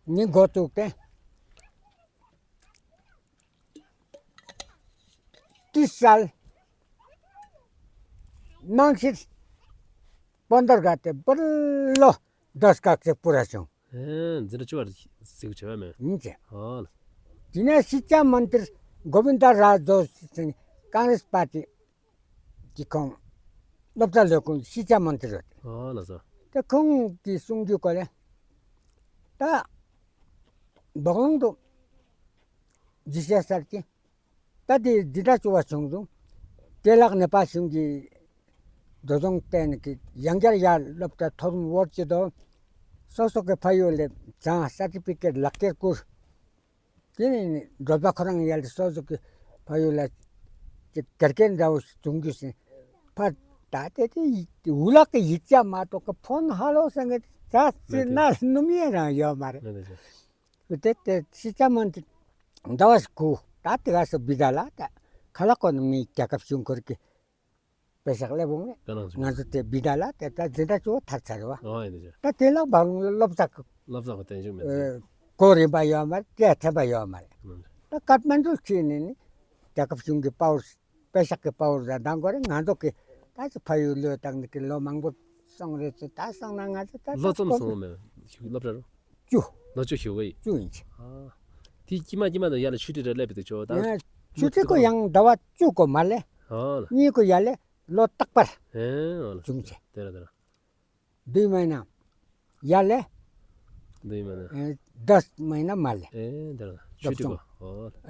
नि गो चुकते तीस साल माङ्सिर पन्ध्र गते बल्ल दस काग चाहिँ पुरा छु। ए, जिन्द्रा चुवार सिक छेबा मे। हुन्छ। हल। तिने शिक्षा मन्त्री गोविन्द राज जो चाहिँ काङ्ग्रेस पार्टी कि खङ लोप्चा लोकुङ शिक्षा मन्त्री होते। हल छ। त खङ कि सुङ कि कोले त भगवान तो जिसिया सर कि त दि जिन्द्रा चुवा छुङ जुङ तेलाक नेपाल सिङ कि दोजोङ तेन कि यङ्ग्यार या लोप्चा थोरुम वोट चि दो सोसो के फायुले जा सर्टिफिकेट लक्केर कुर तिनी ड्रोपा खरङ याल सोजो कि फायुला कि कर्केन जाउ जुङ कि सि फा ताते ति उला के हिच्या मातो के फोन हालो संगे जा सि ना नुमिया ना यो मारे। ते ते शिक्षा मन्त्री दवस कु ताते गास बिदाला ता खला कोन मी क्या कप सुङ करके पैसा ले बोंगे। कनाङ छु। ङाजु ते बिदाला ते ता जिन्द्रा चुवा थार थार वा। अ, इन्द्रा छु। ता तेला बारुङ लोप्चा क लोप्चा क तेन्जु मे। कोरे बा यो मारे, ते थे बा यो मारे। ता काठमाडौं छिने नि, त्या कप सुङ कि पावर, पैसा कि पावर जा दाङ कोरे ङाजु कि ता छु फायु लो ताङ कि लो माङ्बो सङ रे छु ता सङ ना ङाजु ता लो चम सङ मे लोप्चा रो। चु। लो चु हिउ गई। चु इन्च। अ। ति किमा किमा द याला छुट्टी रे लेपे छु ता। छुट्टी को यङ दवा चु को माले। अ। नि को याले लो तक पर। ए, अ। जुङ छे। तेरा तेरा। दुई महिना याले दुई महिना। ए, दस महिना माले। ए, दर छुट्टी को।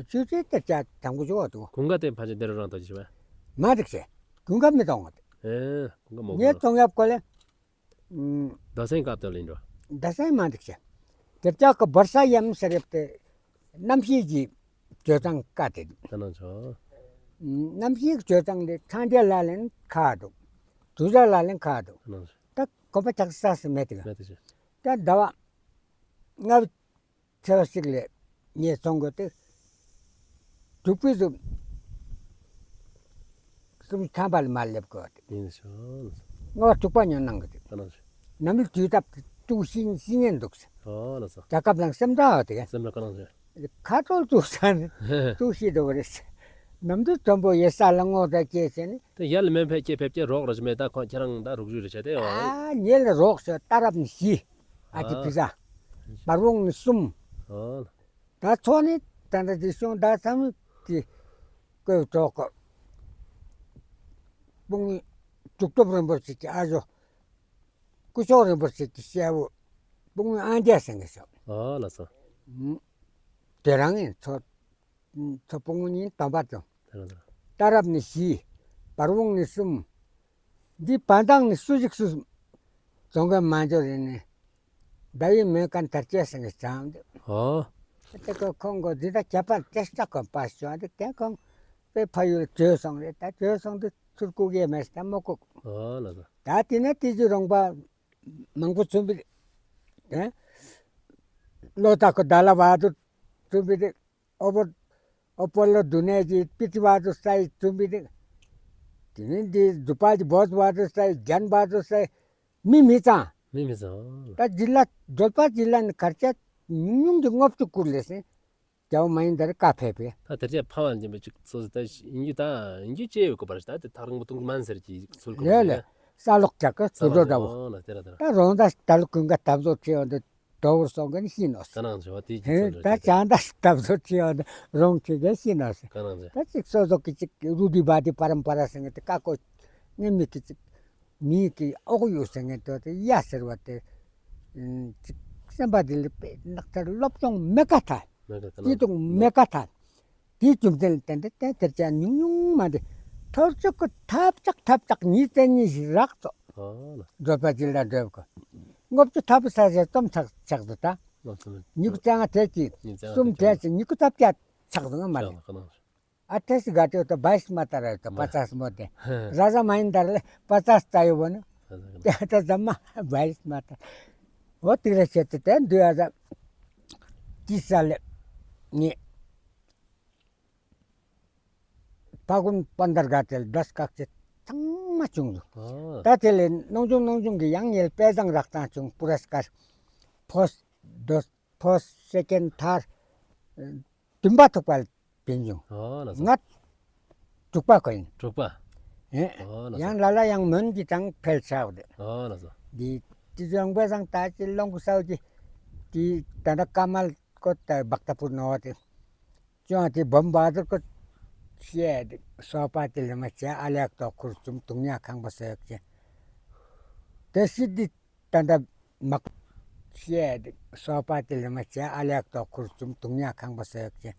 छुट्टी त च्या थाङ्गु जो तो। कुङ्गा ते फाजे दर रङ त जिबा। मा देख्छ। कुङ्गा मे तङ। ए, कुङ्गा मो। ने तङ याप कोले। दसैँ काप त लिन्डो। दसैँ मा देख्छ। तेचा को वर्षा यम सरेप ते नम्सी जी जोताङ काते। तन छ। नम्सी जोताङ ले छान्दिया लालेन खादो। तुजा लालेन खादो। तन छ। त कोपा चक सास मेतिगा। मेतिगा। त दवा ङाब छेवा सिकले ने चोङ्गो ते टुप्पी जु सुम छाबाल मालेप गते। ङाब टुप्पा न्यो नङ्गते। नमिल टुइताप टुसिन सिनेन दुक्स। जकाब लङ सेमदा होते। खाटोल टुसान टुसी दोगरेस। नम्दु चम्बो यसा लङ्गो दा केसेन। त यल मेम फे के फे के रोग रज मे दा खो चरङ दा रुगजु रज ते। आ नेल रोग से तारप नि सी। आदि पिजा। बारवोङ नि सुम। दा छोनि तन्द दिसोङ दा सम ति को चोक। पुङ टुकटोप रम्बर सिके आजो। कुचो रम्बर सिके स्याउ। पुङ आन्दिया संगे सो। अ लस। तेराङ इन छो छो पुङ नि तम्बा चो। तारप नि सी। बारवोङ नि सुम। दि पान्ताङ नि सुजिक सुम। जोङ्गा मान्जो रेने। दाइ मे कान तर्चे संगे चाम दे। हो। ते को खोङ को जिदा क्यापा चेष्टा कम पास चो आदि ते खोङ पे फायु चो सङ रे ता चो सङ दे सुरकु गे मेस ता मको। हो ल त। ता तिने तिजु रोङबा मङ्पु चुम्बि दे। लोता को दाला बहादुर चुम्बि दे। ओबो ओपोलो दुने जि पिति बहादुर साई चुम्बि दे। तिने दि जुपाल जि बोज बहादुर साई ज्ञान बहादुर साई। मिमिचा। मिमिचा। ता जिल्ला, डोल्पा जिल्ला न खर्चा न्युङ दि ङोप चु कुर्लेसे। क्याउ माइन दर काफे पे। ता तेरे फावान जे में चुक सोच ता इंगी ता इंगी चे को परस्ता ते थारंग तुंग मान सर की सुल को। ले ले। सालोक चक सुदो दबो। ता रोंदा तालुक कुंगा तबजो चे ओंदे दौर सोंगन सिनोस। कनांग जो ती। ता चांदा तबजो चे ओंदे रोंग चे गे सिनोस। कनांग जो। ता चिक सोजो की चिक रूढ़िवादी परंपरा संगे ते काको निमी की चिक मी की ओगो यो संगे तो ते या सर्वते। चिक संबादिल पे नक्तर लोपचोंग मेका था। ती तुंग मेका था। ती चुमतेल तेंते ते तेरचा न्युङ न्युङ मादे। थोरचक थापचक थापचक निते नि राख्चो। जोपा जिल्ला जोपको। ङोपचु थाप साजे तम छक छक दता। निकु चाङा तेची। सुम तेची निकु थाप क्या छक दंगा माले। अट्ठाइस घाटे हो तो बाइस मात्रा रहे तो पचास मध्ये। राजा माइन दरले पचास चाहियो बने। त्यहाँ त जम्मा बाइस मात्रा। हो तिरे क्षेत्र ते दुई हजार तीस साल नि फागुन पन्ध्र गते दस काक्चे थङ མ་བྱུང་། ཨོ། ད་དེ་ལས་སྣང་ཆུང་སྣང་ཆུང་གི་ཡང་ངེད་དཔེ་བཟང་རག་ཙང་བྱུང་པུ་རས་ཀར་ཕོསཊ་དོ་ཕོསཊ་སེ་ཀེནཌ་ཐརཌ་བདུན་པ་ཐུག་པ་ལ་བྱིན་བྱུང་། ཨོ་ལགས་སོ། ང་དྲུག་པ་ཁོ་ཡིན། དྲུག་པ། ཨེ། ཨོ་ལགས་སོ། ཡང་ལ་ལ་ཡང་མོན་གྱི་ཙང་ཕེལ་ཆགས་དེ། ཨོ་ལགས་སོ། འདི་ཅི་ཡང་དཔེ་བཟང་ད་ཅི་ལོང་གུ་སའོ་ཅི་དེ་ད་ད་ཀ་མལ་ཀོ་ད་བག་ཏ་པུར་ནོ་དེ། ཅོང་དེ་བོམ་བ་དེ་ཀོ་ཤེ་དེ་སོ་པ་དེ་ལས་མ་ཆེ་ཨ་ལེག་ཏོ་ཁུར་ཙུམ་དུང་ཉ་ཁང་པ་སོ་ཡག་ཅེ། དེ་སྲིད་དེ་ད་ད་མག་ཤེ་དེ་སོ་པ་དེ་ལས་མ་ཆེ་ཨ་ལེག་ཏོ་ཁུར་ཙུམ་དུང་ཉ་ཁང་པ་སོ་ཡག་ཅེ།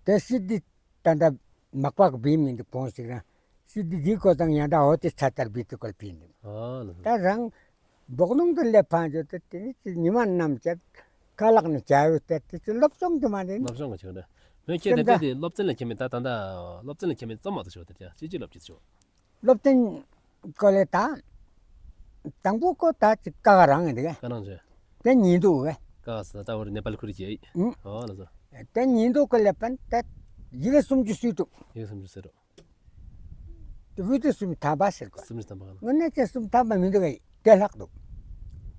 དེ་སྲིད་དེ་ད་ད་མག་པག་བི་མིན་དེ་ཕོང་ཞིག་རང་སྲིད་དེ་དེ་ཀོ་ཙང་ཡང་ད་འོ་དེ་ཚ་ཏར་བི་དེ་ཀོལ་ཕིན་དེ། ཨོ་ལགས་སོ། ད་རང་བོག་ནུང་དུ་ལེབ་ཕང་ཅོ་ཏེ་དེ་ནི་ཅི་ཉི་མ་ནམ་ཅད་ཁ་ལག་ནི་ཅ་ཡོད་ཏེ་དེ་ཅི་སློབ་སྦྱོང་དུ་མ་ནི། སློབ་སྦྱོང་གི་ཆེད་དུ། མོན་ཁྱེད་དེ་ཀྱེ་དེ་སློབ་ཚན་ལ་ཁྱེད་མི་ད་ད་ད་སློབ་ཚན་ལ་ཁྱེད་མི་རྩོམ་མ་ཐུབ་ཤོག་དེ་ཅི་ཅི་སློབ་ཅི་ཤོག་སློབ་ཚན་ཀོ་ལེ་ད་དང་པོ་ཀོ་ད་ཅི་ཀ་ག་རང་ཡིན་དེ་ག་ཀ་རང་ཅི་དེ་ཉིན་དུ་ག་ཀ་ས་ད་བར་ནེ་པ་ལི་ཁུ་རི་ཅི་ཨིན། ཨོ་ལགས་སོ། དེ་ཉིན་དུ་ཀོ་ལེ་པན་དེ་ཡི་གེ་སུམ་ཅུ་སུས་ཏུ། ཡི་གེ་སུམ་ཅུ་སུས་ཏུ། དེ་བུ་དེ་སུམ་ཐམ་པ་ཟེར་གོ། སུམ་ཅུ་ཐམ་པ་ག་ན། ངོ་ནས་ཅི་སུམ་ཐམ་པ་མི་འདུག་ག་དེ་ལྷག་འདུག།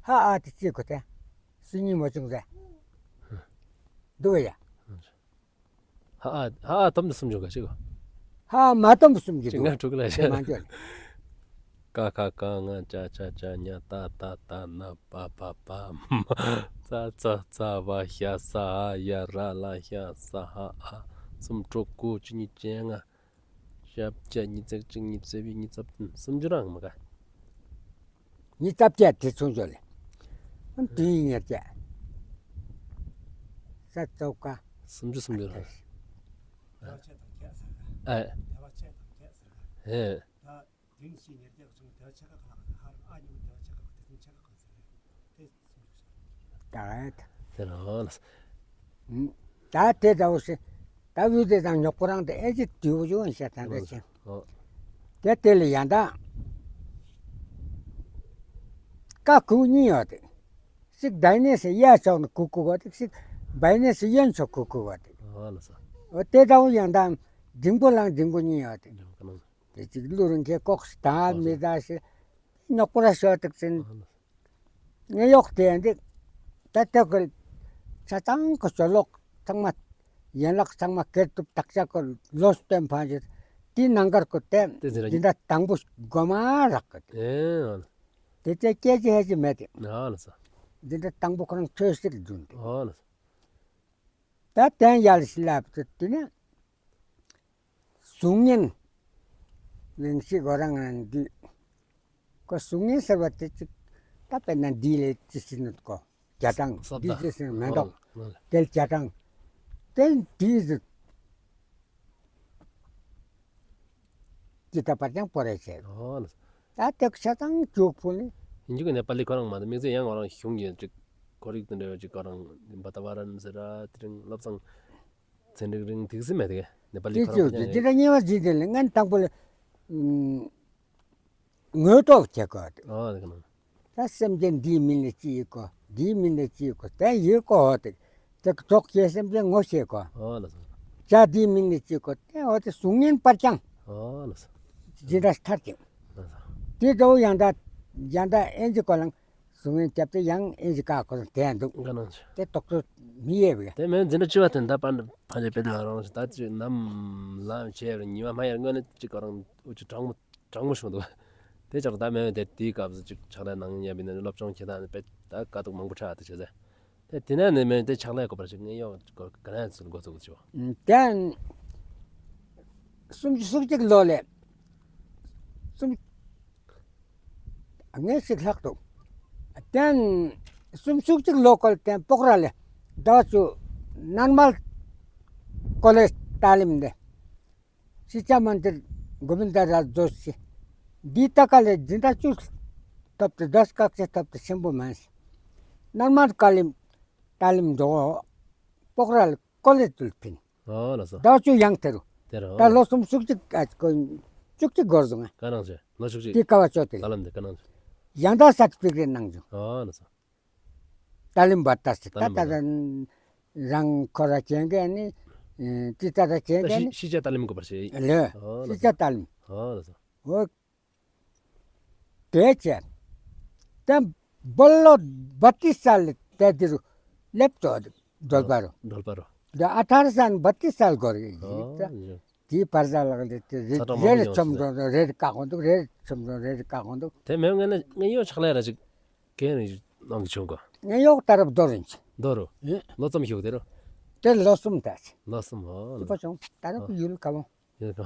ཧ་ཨ་དེ་ཅི་གོ་དེ་སུ་ཉིན་མོ་བྱུང་ཟེར་འདུག་ག་ཡ། ཧ་ཨ་ཧ་ཨ་ཐོམ་དུ་སུམ་ཅུ་ག་ཅི་གོ། ཧ་ཨ་མ་ཐོམ་དུ་སུམ་ཅུ་ཅི་འདུག་ང་དྲུག་ལ་ཤ་མ་འཇོག། ཀ་ཁ་ག་ང་ཅ་ཆ་ཇ་ཉ་ཏ་ཏ་ད་ན་པ་པ་བ་མ་ཙ་ཚ་ཚ་བ་ཤ་ས་ཧ་ཡ་ར་ལ་ཤ་ས་ཧ་ཨ་སུམ་དྲུག་དགུ་བཅུ་གཉིས་བཅོ་ལྔ། ཞབས་བཅད་ཉིས་བརྩེགས་གཅིག་ཉིས་བརྩེགས་བི་ཉིས་ཙབ་སུམ་ཅུ་རང་མ་ག། ཉིས་ཙབ་བཅད་དེ་ཆུང་ཆུང་ལེ། ཨ་དུས་ཉེར་བརྒྱད། ས་ཙོག་ཀ། སུམ་ཅུ་སུམ་ཅུ་རང་། ཨ། ཨེ། ད་དེ་ནི་ཕྱི་ཉེར་བརྒྱད་ཀྱི་བྱུང་དེ་བ་ཆ་ག་ཁ་ལག་གི་ཧ་ར་ཨ་ཉུང་དེ་བ་ཆ་ག་ཁ་དེ་ཚུན་ཆ་ག་ཁོ་ཚེ་རེད། དེ་སུམ་ཅུ་ཤ། ད་དེ་རང་ལ། ད་དེ་ད་འོ་ཤེ། ད་བུ་དེ་དང་ཉོག་པོ་རང་དེ་ཨེ་ཅི་དུས་བུ་ཡོང་ཤ་ད་དེ་ཆེ། ཨོ། དེ་དེ་ལ་ཡང་ད་ཀ་ཁུ་གཉིས་ཡོད་དེ། ཞིག་ད་ནེ་སི་ཡ་ཕྱོགས་ནི་ཁུ་ཁུ་གོ་དེ་ཞིག་བ་ནེ་སི་ཡན་ཕྱོགས་ཁུ་ཁུ་གོ་དེ། ཨོ་ལགས་སོ། འོ་དེ་ད་འོ་ཡང་ད་འབྲིང་པོ་ལང་འབྲིང་པོ་གཉིས་ཡོད་དེ། འབྲིང་པོ་ག་ན། དེ་ཅིག་ལུ་རིང་ཁའི་ལྐོག་སུ་ད་མི་ད་ཤེ། ཉོག་པོ་ར་ཤོར་དུག་ཟེར། ཨོ་ལགས། ངས་གཡོག་དེ་ཡང་འདི་ད་ལྟ་གི་ཆ་ཚང་གི་ཅོ་ལོག་ཚང་མ་ཡན་ལག་ཚང་མ་ཁེར་ཐུབ་བརྟག་དཔྱད་ཀོ་ལོ་སྟོན་ཕང་ཞིག་དེའི་ནང་གར་ཀོ་དེ་དེ་ཟེར་འདི་འདྲ་དང་པོ་གོ་མ་རག་གི། ཨེ་ཨོ། དེ་ཚེ་སྐད་ཅིག་ཧེ་ཅིག་མེད་དེ། ཨོ་ལགས་སོ། འདི་འདྲ་དང་པོ་ཁོ་རང་ཆོས་སྲིད་བརྫུན་དེ། ཨོ་ལགས་སོ། ད་དེ་ཡང་ཡར་ལ་ཞིག་ལབ་དུས་དེ་ནས། གཟུགས་བརྙན་ལེན་ཞིག་ཁོ་རང་ང་འདི་ཁོ་གཟུགས་བརྙན་ཟེར་བ་དེ་ཅིག་ད་དཔེར་ན་འདི་ལས་ཅི་ཟེར་ནུག་གོ་རྒྱ་གྲངས་འདི་ཅི་ཟེར་མེན་ཏོག་དེ་རྒྱ་གྲངས་དེ་འདི་ཟེར་ཅི་ད་པར་ཀྱང་པོ་རེ་བྱེད། ཨོ་ལགས། ད་དེ་ཆ་ཚང་འཇུག་ཕུལ་ནི། ཡིན་རྒྱུ་གི་ནེ་པ་ལི་ཁོ་རང་མ་གཏོགས་དམིགས་བརྩེ་ཡང་ང་རང་གཞུང་གི་ཅིག་ཁོར་ཡུག་དང་འབྲེལ་བ་ཅིག་ཁོ་རང་བ་ཏ་ཝ་རན་ཟེར་ར་དེ་རིང་བློ་བཟང་ཚན་རིག་རིང་དེ་ཟིན་མེད་དེ་ནེ་པ་ལི་ཁོ་རང་ཅི་ཅི་ཅི་འདྲ་ཉེ་བ་ཟིན་དེ་ལ་ངན་དང་པོ་ལ་ངོས་ཐོག་བྱེད་དགོས། ཨོ་དེ་ག་ན། ད་སེམས་ཅན་འདིའི་མིང་ལ་ཅི་ཡི་གོ་འདིའི་མིང་ལ་ཅི་ཡི་གོ་དེ་ཡི་གོ་ཧོ་དེ་དེ་གྲོགས་ཀྱི་སེམས་ཅན་ངོ་ཤེས་གོ་ཨོ་ལགས་སོ། བྱ་འདིའི་མིང་ལ་ཅི་གོ་དེ་ཧོ་དེ་གཟུགས་བརྙན་པར་ཀྱང་ཨོ་ལགས་སོ། ཇི་འདྲ་ཐར་ཅིང་། ལགས་སོ། དེ་འདྲ་བོ་ཡང་ད་ཡང་ད་ཨེན་ཅི་གོ་ལང་གཟུགས་བརྙན་རྒྱབ་སྟེ་ཡང་ཨེན་ཅི་ཀ་ཁོ་དེ་ཡང་འདུག་ག་ན། དེ་རྟོག་བཟོ་མི་ཡེ་བས། དེ་མེན་འཛིན་གྲྭ་བཅུ་པ་དེ་ད་པ་ཕ་ཇེ་པེ་ད་རང་ད་ཅི་ནམ་ལངས་བྱས་པའི་ཉི་མ་མ་ཡར་སྔོན་ནས་ཅི་ག་རང་འུ་ཅི་གྲང་མོ་གྲང་མོ་བྱུང་འདུག། དེ་ཅག་ད་མེན་དེ་དེའི་སྐབས་སུ་ཅིག་ཕྱག་ལས་གནང་ཡ་བི་ནས་སློབ་སྦྱོང་བྱེད་སྟངས་དཔེ་ད་དཀའ་སྡུག་མང་པོ་འཕྲད་དེ་བྱས་ཟེར། དེ་དེ་ནས་ནི་མེན་དེ་ཕྱག་ལས་དགོས་པར་ཅིག་ངས་ཡོག་ག་ནས་ཚུར་འགོ་ཚུགས་ཆོག། དེ་སུམ་ཅུ་སོ་གཅིག་ལོ་ལས་སུམ་ངས་ཞིག་ལྷག་འདུག། དེ་སུམ་ཅུ་སོ་གཅིག་ལོ་ཀོལ་དེ་སྤོག་ར་ལས་ཟླ་བ་བཅུ་ནར་མལ་ཀོ་ལེཇ་ཏ་ལིམ་དེ། ཤིཀྵ་མན་དིར་གོ་བིན་དཱ་རཱ་རྫོས་ཤིག། འདི་ལྟ་ཀ་ལས་འཛིན་གྲྭ་བཅུ་ཐོབ་སྟེ་ཟླ་བ་བཅུ་ཁ་ཤས་ཐོབ་སྟེ་ཆེན་པོ་མེན་ཤིག། ནར་མལ་ཀ་ལིམ་ཏ་ལིམ་འགྲོ་སྤོག་ར་ལས་ཀོ་ལེཇ་དུ་ཕིན། ཨོ་ལགས་སོ། ཟླ་བ་བཅུ་ཡང་དེ་རུ། དེ་རུ། ད་ལོ་སུམ་ཅུ་སོ་གཅིག་ཨ་ཀོ་བཅུ་གཅིག་འགོར་སོང་ང་། ག་ནང་ཆེ་ལོ་བཅུ་གཅིག། དེ་ཀ་བ་ཅོ་དེ། ད་ལམ་དེ་ག་ནང་ཆེ། ཡང་ད་སར་ཊི་ཕི་ཀེཊ་གནང་བྱུང་། ཨོ་ལགས་སོ། ཏ་ལིམ་བ་ཏ་སི་ཏ་ཏ་རང་ཁོ་ར་ཅན་ག་ནི་ཏི་ཏ་ར་ཅན་ག་ནི་ཤི་ཤི་ཅ་ཏ་ལིམ་གོ་པར་ཤེ་ལེ། ཨོ་ལགས་སོ། ཤི་ཅ་ཏ་ལིམ། ཨོ་ལགས་སོ། འོ། དེ་བྱས། དེ་སྦོ་ལོ་བཏིས་ས་ལས་དེ་འདི་རུ་སླེབས་ཏོ་སྒྲོལ་པ་རུ། སྒྲོལ་པ་རུ། དེ་ཨ་ཐར་སན་བཏིས་ས་ལ་གོ་རེ་ཨོ་ཡིན། ཡོ། དེའི་བར་ས་ལ་ལས་དེ་རེ་ཚ་གྲང་རེ་མང་རེ་ཆོམ་མང་རེ་རེ་བཀག་འོང་འདུག་རེ་ཆོམ་རེ་རེ་བཀག་འོང་འདུག་དེ་མེན་ང་ནི་ང་ཡོ་ཆག་ལས་ར་ཅིག་གན་ནི་ནང་གི་ཆུང་གོ། ང་ཡོ་ད་རབ་རྡོ་རིན་ཆེ། རྡོ་རུ། ཨེ། ལོ་ཙམ་ཞུགས་དེ་རུ། དེ་ལོ་གསུམ་ད་ཆེ། ལོ་གསུམ་ཨོ། དེ་པ་ཆུང་ད་རབ་ཨོ། ཡུལ་ག་བོ། ཡིན་ཁོ།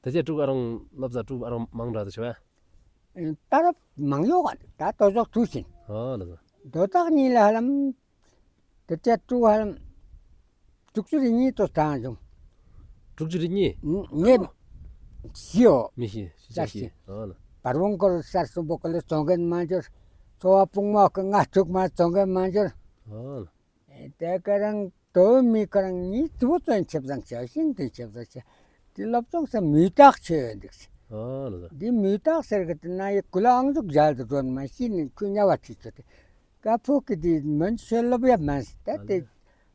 དེ་ཅི་ཕྲུ་གུ་ཨ་རོང་སློབ་ཟ་ཕྲུ་གུ་ཨ་རོང་མང་དྲགས་དེ་ཆེ་བས། ད་རབ་མང་ཡོ་ག་ད་དོ་ཟོག་ཐུག་ཕྱིན། ཨོ་ལ་ཟ། དོ་ཐག་ཉིད་ལ་ཧ་ལམ། དེ་ཅི་ཕྲུ་གུ་ཧ་ལམ། དྲུག་ཅུ་རེ་གཉིས་དོ་ཐང་བྱུང་། དྲུག་ཅུ་རེ་གཉིས། ངས་ཤི་ཡོ། མི་ཤི་ཤི་ཤི་ཤི། ཨོ་ལ། བར་བོང་སྐོར་སར་སུམ་པོ་ཀ་ལ་བཙོང་མཁན་མ་འབྱོར། ཚོ་བ་སྤུང་མོ་ཀ་ང་ཕྲུག་མ་བཙོང་མཁན་མ་འབྱོར། ཨོ་ལ། དེ་ཁ་རང་དོ་མི་ཁ་རང་ཉིད་ཚུ་བཙོན་ཆབ་ཚང་ཆ་ཤིང་དུ་ཆབ་ཚང་ཆ། དེ་སློབ་སྦྱོང་ས་མི་རྟག་ཆོས་འདུག་ཟེར། ཨོ་ལ་ཟ། དེ་མི་རྟག་ཟེར་གི་དེ་ན་ཡི་ཀུ་ལ་ཨང་ཟུག་རྒྱལ་དུ་འགྲོ་མ་ཤི་ནི་ཁུ་ཉ་བ་ཁྲིད་ཆོ་དེ། ཀ་ཕུག་གི་དེ་མོན་ཆོས་སློབ་ཡ་མ་ཟེར་ད་དེ།